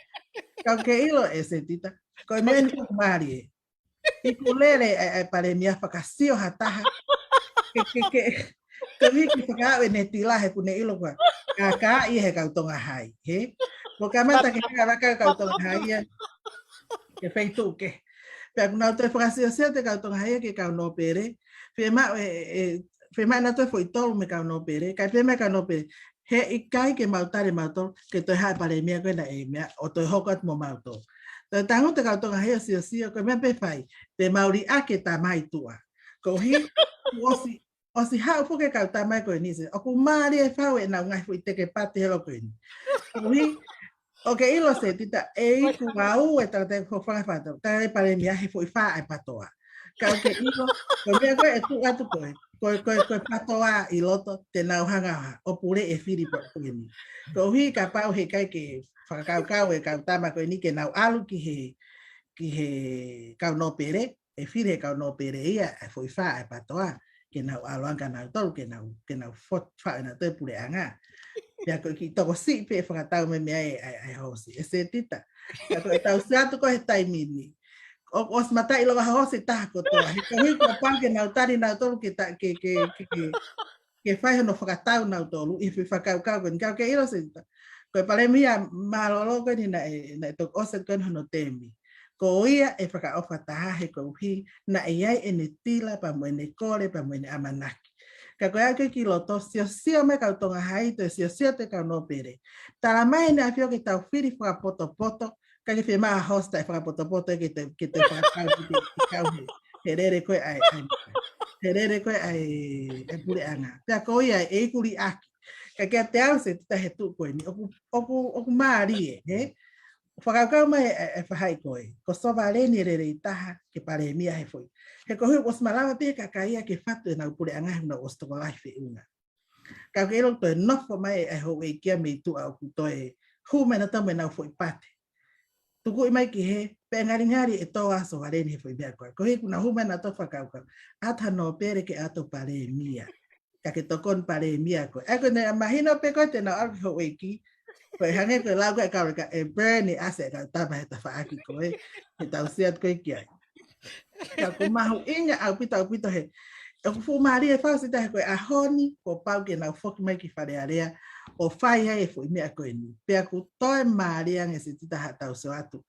Kau ke ʻilo ʻe Setita. Ko e meʻa ni ʻoku mālie. ʻIkai lele e, e Palēmia fakasio ha taha. Ke, ke, ke. Ko e hiki fakaaʻu ʻene tila he ʻoku ne ʻilo kuo kākaaʻi he kau Tonga Hai, he? Kuo kamata ke kākaaʻi kau Tonga Hai ia. Ke feituʻu kehe. Pea ʻoku nau toe fakasiosio atu e kau Tonga Hai ia ki he kau nōpele. Fiemaʻu e, e, fiemaʻu naʻa toe foʻi tolu mei he kau nōpele. Kae fiemaʻu e kau nōpele. He ʻikai ke mau tali mautolu, ke toe haʻu e Palēmia ko ē naʻe meʻa, ʻo toe hoko atu mo mautolu. Toe tangutu e kau Tonga Hai ʻo siosio, ko e meʻa pē ʻe fai, te mau liʻaki e tama ʻi tuʻa. Koeʻuhi, ʻosi, ʻosi haʻu foki e kau tama ko eni, se, ʻoku mālie e fau ʻenau ngaahi foʻi teke pate holo ko eni. Koeʻuhi, ʻoku ke ʻilo Setita, ʻe iku au e tangata ko Fanga Fata, tangata Palēmia he foʻi fā e PATOA. Kau ke ʻilo, ko e meʻa ko ē ʻe tuʻu atu ko ē, ko e, ko e, ko e PATOA ʻi loto te nau hanga ʻo pule e fili pea ko eni. Koeʻuhi kapau heʻikai ke fakakaukau e kau tama ko eni ke nau ʻalu ki he, ki he kau nōpele, ʻe fili he kau nōpele ia, e foʻi fā e PATOA, ke nau ʻalu ange ʻa nautolu, ke nau, ke nau fot-, faʻu ʻe nautolu e puleʻanga. Pea ko e kiʻi tokosiʻi pē ʻe fakatau mei he meʻa ʻe, ʻe, ʻe hoosi, ʻe Setita. Pea ko e tau sio atu ko ē he taimi ni. ʻO, ʻosi mataʻi lava hoosi taha kotoa. He koeʻuhi kuo pau ke nau tali nautolu ke ta-, ke, ke, ke, ke, ke fai hono fakatau nautolu, ʻi he foʻi fakakaukau ko eni. Kau ke ʻilo Setita. Ko e Palēmia mālōlō ko eni naʻe, naʻe toki ʻosi ko eni hono temi. Ko ia ʻe fakaʻofa taha he koeʻuhi, naʻe ʻi ai ʻene tila pea mo ʻene kole pea mo ʻene ʻamanaki. Ka ko e aʻu ki loto, siosio mai kau Tonga Hai, toe siosio atu e kau nōpele. Tala mai ʻEne ʻAfio ke tau fili fakapotopoto, ka ke fiemaʻu hoosi taʻe fakapotopoto ke te, ke te fakatau ki he, ki he kau he, he lele ko ē ʻa e, ʻa e, he lele ko ē ʻa e, ʻa e puleʻanga. Pea ko ia ʻe iku liʻaki. Ka kiate au Setita he tuʻu ko eni, ʻoku, ʻoku, ʻoku mālie, he? Fakakaukau mai e, e faʻahi ko ē, ko Sovaleni e lelei taha ke Palēmia he foʻi. He koeʻuhi ʻosi malava pē kakai ia ke fatu ʻenau puleʻanga he nau ʻosi tokolahi feʻunga. Kau ke ʻilo toe nofo mai e houʻeiki ia mei tuʻa ʻoku toe hū mai nautolu mo ʻenau foʻi pate. Tukuʻi mai ki hē, pea ngalingali ʻe tō ʻa Sovaleni he foʻi meʻa ko ē. Koeʻuhi kuo nau hū mai nautolu fakakaukau. ʻAtu ha nōpele ke ʻalu ʻo Palēmia. Ka ke tokoni Palēmia ko ē. ʻA ia ko ʻene mahino pē ko ē te nau ʻalu ki he houʻeiki. Ko e hangē ko e lau ko ē ʻa e kau Leka ʻe Bernie ʻasi e kau tama he tafaʻaki ko ē. He tau sio atu ko ē ki ai. Ka ʻoku mahuʻinga ʻaupito, ʻaupito he. ʻOku fuʻu mālie e fau Setita he ko e ʻaho ni, kuo pau ke nau foki mai ki Fale Alea, ʻo fai ai e foʻi meʻa ko eni. Pea ʻoku toe mālie ange Setita haʻatau sio atu.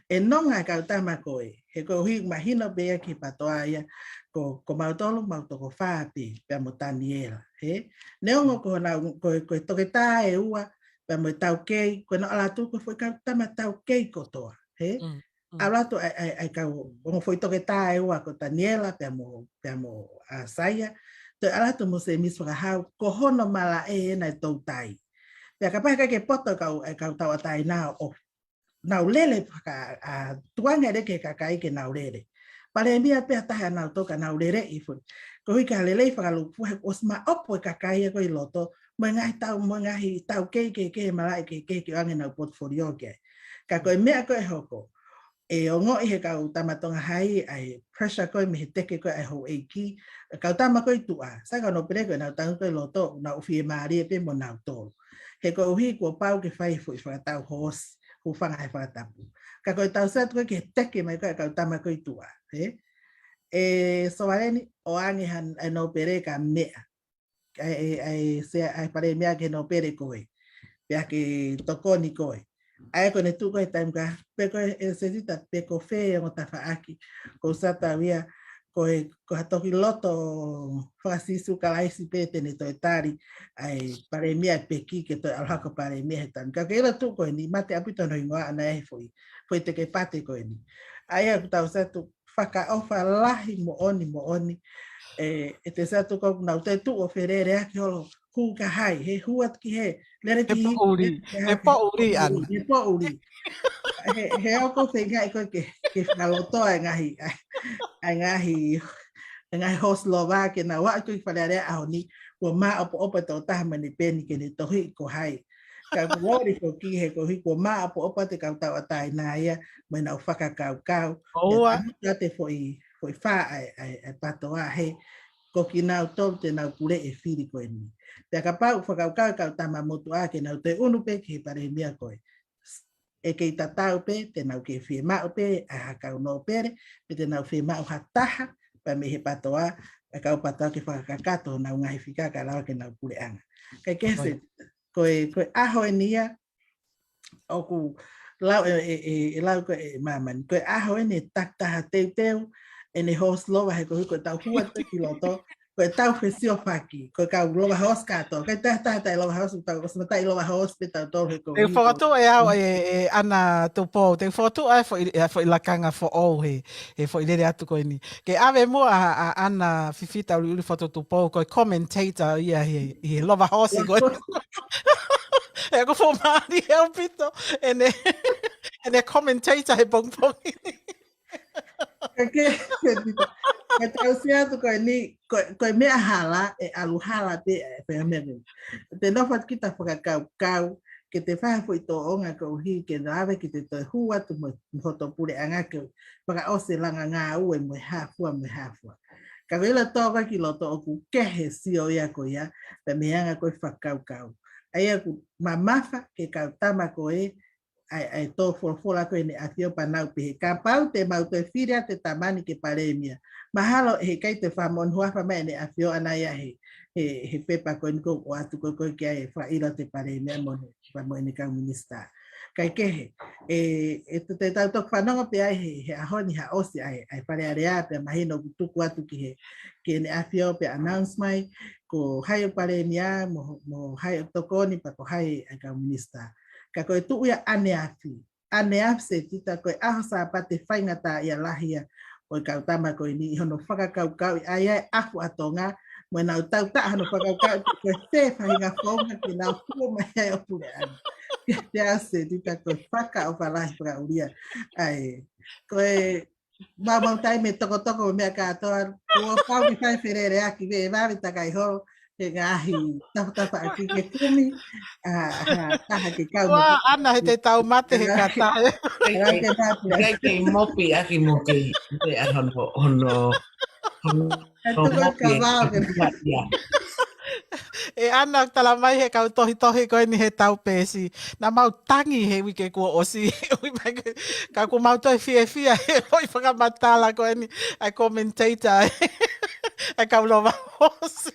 ʻE nonga e kau tama ko ē, he koeʻuhi mahino pē ia ki he PATOA ia, ko, ko mautolu, mau toko fā pē, pea mo Taniela, he? Neongo ko honau, ko, ko e toketā ʻe ua, pea mo e taukei, ko ʻenau ʻalu atu ko e foʻi kau tama taukei kotoa, he? Mm, mm. ʻAlu atu ʻa e, ʻa e, ʻa e kau, ongo foʻi toketā ʻe ua ko Taniela, pea mo, pea mo, ʻa, Saia, toe ʻalu atu mo Semisi Fakahau, ko hono malaʻe ʻena e toutai. Pea kapau heʻikai ke poto e kau, e kau tauʻatāina ʻo nau lele faka-, ʻa, tukuange lele ki he kakai ke nau lele. Palēmia pē ha taha ʻa nautolu ka nau lele ʻi fuli. Koeʻuhi ka lele ʻi fakalūkufua he ʻosi maʻopo e kakai ia ko ē ʻi loto, mo e ngaahi tau, mo e ngaahi taukei kehekehe, malaʻe kehekehe ke ʻoange ʻenau portfolio ki ai. Ka ko e meʻa ko ē ʻe hoko, ʻe ongoʻi he kau tama Tonga Hai, ʻa e pressure ko ē mei he teke ko ē ʻa e houʻeiki, kau tama ko ē ʻi tuʻa, sai kau nōpele ko ē ʻenau tangutu ko ē ʻi loto, nau fiemālie pē mo nautolu. He koeʻuhi kuo pau ke fai e foʻi fakatau hoosi, hūfanga he fakatapu. Ka ko e tau sio atu ko ē ki he teke mai ko ē ʻa e kau tama ko ē ʻi tuʻa, he? ʻE Sovaleni, ʻoange ha, ʻa e nōpele ka meʻa. ʻA e, ʻa e, ʻa e sea, ʻa e Palēmia ki he nōpele ko ē. Pea ke tokoni ko ē. ʻA ia ko ʻene tuʻu ko ē he taimi ko ē, pe ko e Setita, pe ko fē e ongo tafaʻaki. Ko u sio atu au ia, ko e, ko ha toki loto faka-Sīsū Kalaisi pē te ne toe tali, ʻa e Palēmia ʻe peki ke toe ʻalu hake ko e Palēmia he taimi. Ka ke ʻilo tuʻu ko eni, mate ʻaupito hono hingoa ʻana he foʻi, foʻi teke pate ko eni. ʻA ia ʻoku tau sio atu, fakaʻofa lahi moʻoni, moʻoni. ʻE, ʻe te sio atu ko ē ʻoku nau toe tuʻu ʻo feleleaki holo, hū ki hē, he hū atu ki hē, lele ki hē, poʻuli, lele ki hē, he poʻuli ʻana. He poʻuli. He, he ʻoku ou feingaʻi ko ē ke, ke fakalotoa e ngaahi, ʻa e ngaahi, ʻa e ngaahi hoosi lova ke nau aʻu ko ē ki Fale Alea ʻaho ni, kuo māʻopoʻopo e tokotaha mo ʻene peni ke ne tohi ko hai. Ka ʻoku lori foki he koeʻuhi kuo māʻopoʻopo atu e kau tauʻatāina ia mo ʻenau fakakaukau. Pea ʻOua. Tamutu atu e foʻi, foʻi fā ʻa e, ʻa e, ʻa e PATOA he ko kinautolu te nau puleʻi e fili ko eni. Pea kapau ʻoku fakakaukau e kau tama motuʻa ke nau toe ʻunu pē ki he palēmia ko ē, ʻe kei tatau pē, te nau kei fiemaʻu pē ʻa ha kau nōpele, pe te nau fiemaʻu ha taha pē mei he PATOA, ʻa e kau PATOA ke fakakakato honau ngaahi fika kae lava ke nau puleʻanga. Kae kehe, ko e, ko e ʻaho eni ia ʻoku lau e, e, e, e lau ko e māmani. Ko e ʻaho eni e takitaha teuteu ʻene hoosi lova he koeʻuhi ko ʻetau hū atu ki loto, ko ʻetau fesiofaki, ko e kau lova hoosi kātoa. Ko e taha taha taʻe lova hoosi, tau ʻosi mataʻi lova hoosi pē tautolu he koeʻuhi. Te u fokotuʻu ʻe au ʻe, ʻe ʻAna Tupou, te u fokotuʻu ʻa e foʻi, ʻa e foʻi lakanga foʻou he, he foʻi lele atu ko eni. Ke ʻave muʻa ʻa, ʻa ʻAna Fifita ʻUliʻuli Fotu Tupou, ko e commentator ia he, he lova hoosi ko ē. ʻE, ʻoku fuʻu mālie ʻaupito ʻene, ʻene commentator he pongipongi ni. Kae kehe, Pita. Ka tau sio atu ko eni, ko, ko e meʻa hala, ʻe ʻalu hala pē, ʻe pehē meʻa pē. Te nofo atu kita fakakaukau, ke te fai ha foʻi tōʻonga koeʻuhi, ke lava ke te toe hū atu mo, mo hoto puleʻanga ke fakaʻosi e langa ngāue mo e hā fua, mo e hā fua. Ka ko e ʻilo atu ko ē ki loto ʻoku kehe e sio ia ko ia, pea mei he anga ko ē fakakaukau. ʻA ia ʻoku mamafa ke kau tama ko ē, ʻa e, ʻa e tō folofola ko ē ʻEne ʻAfio pea nau pehē. Kapau te mau toe fili atu e tama ni ke palēmia, mahalo ʻe ʻikai toe fakamoʻoni huafa mai ʻEne ʻAfio ʻana ia he, he, he pepa ko eni ʻoku ʻoatu ko ē, ko ē ki ai e fakaʻilo atu e palēmia mo ʻene, pea mo ʻene kau minisitā. Kae kehe, ʻe, ʻe te, te tau toki fanongo pē ai he, he ʻaho ni ha ʻosi ʻa e, ʻa e Fale Alea pea mahino ʻoku tuku atu ki he, ki ʻEne ʻAfio pea announce mai, ko hai ʻoku palēmia, mo, mo hai ʻoku tokoni, pea ko hai ʻa e kau minisitā. Ka ko e tuʻu ia ʻaneafi. ʻAneafi Setita ko e ʻaho Sāpate faingataʻaʻia lahi ia ʻo e kau tama ko eni ʻi hono fakakaukauʻi ʻa ia e ʻafu ʻa Tonga, mo ʻenau tautaʻa hono fakakaukauʻi ko e fē faʻahinga founga ke nau hū mai ai ʻo puleʻanga. Pea te au Setita ko e fakaʻofa lahi fakaʻulia. ʻA e, ko e mau mau taimi tokotoko mo e meʻa kātoa, ʻoua pau ke fai feleleʻaki, vave takai holo, he ngaahi tafatafaʻaki ke kumi, ʻa, ʻa, taha ke kau mo. Ua, ʻAna, he te tau mate he kata. Kei, kei, kei mopi ʻaki mo kei, kei ʻa hono, hono, hono, hono mopi e kavao ke ia. ʻE ʻAna, tala mai he kau tohitohi ko eni he tau pēsi. Naʻa mau tangi he uike kuo ʻosi. Ui mai ke, ka ʻoku mau toe fiefia he foʻi fakamatala ko eni, ʻa e commentator, ʻa e kau lova hoosi.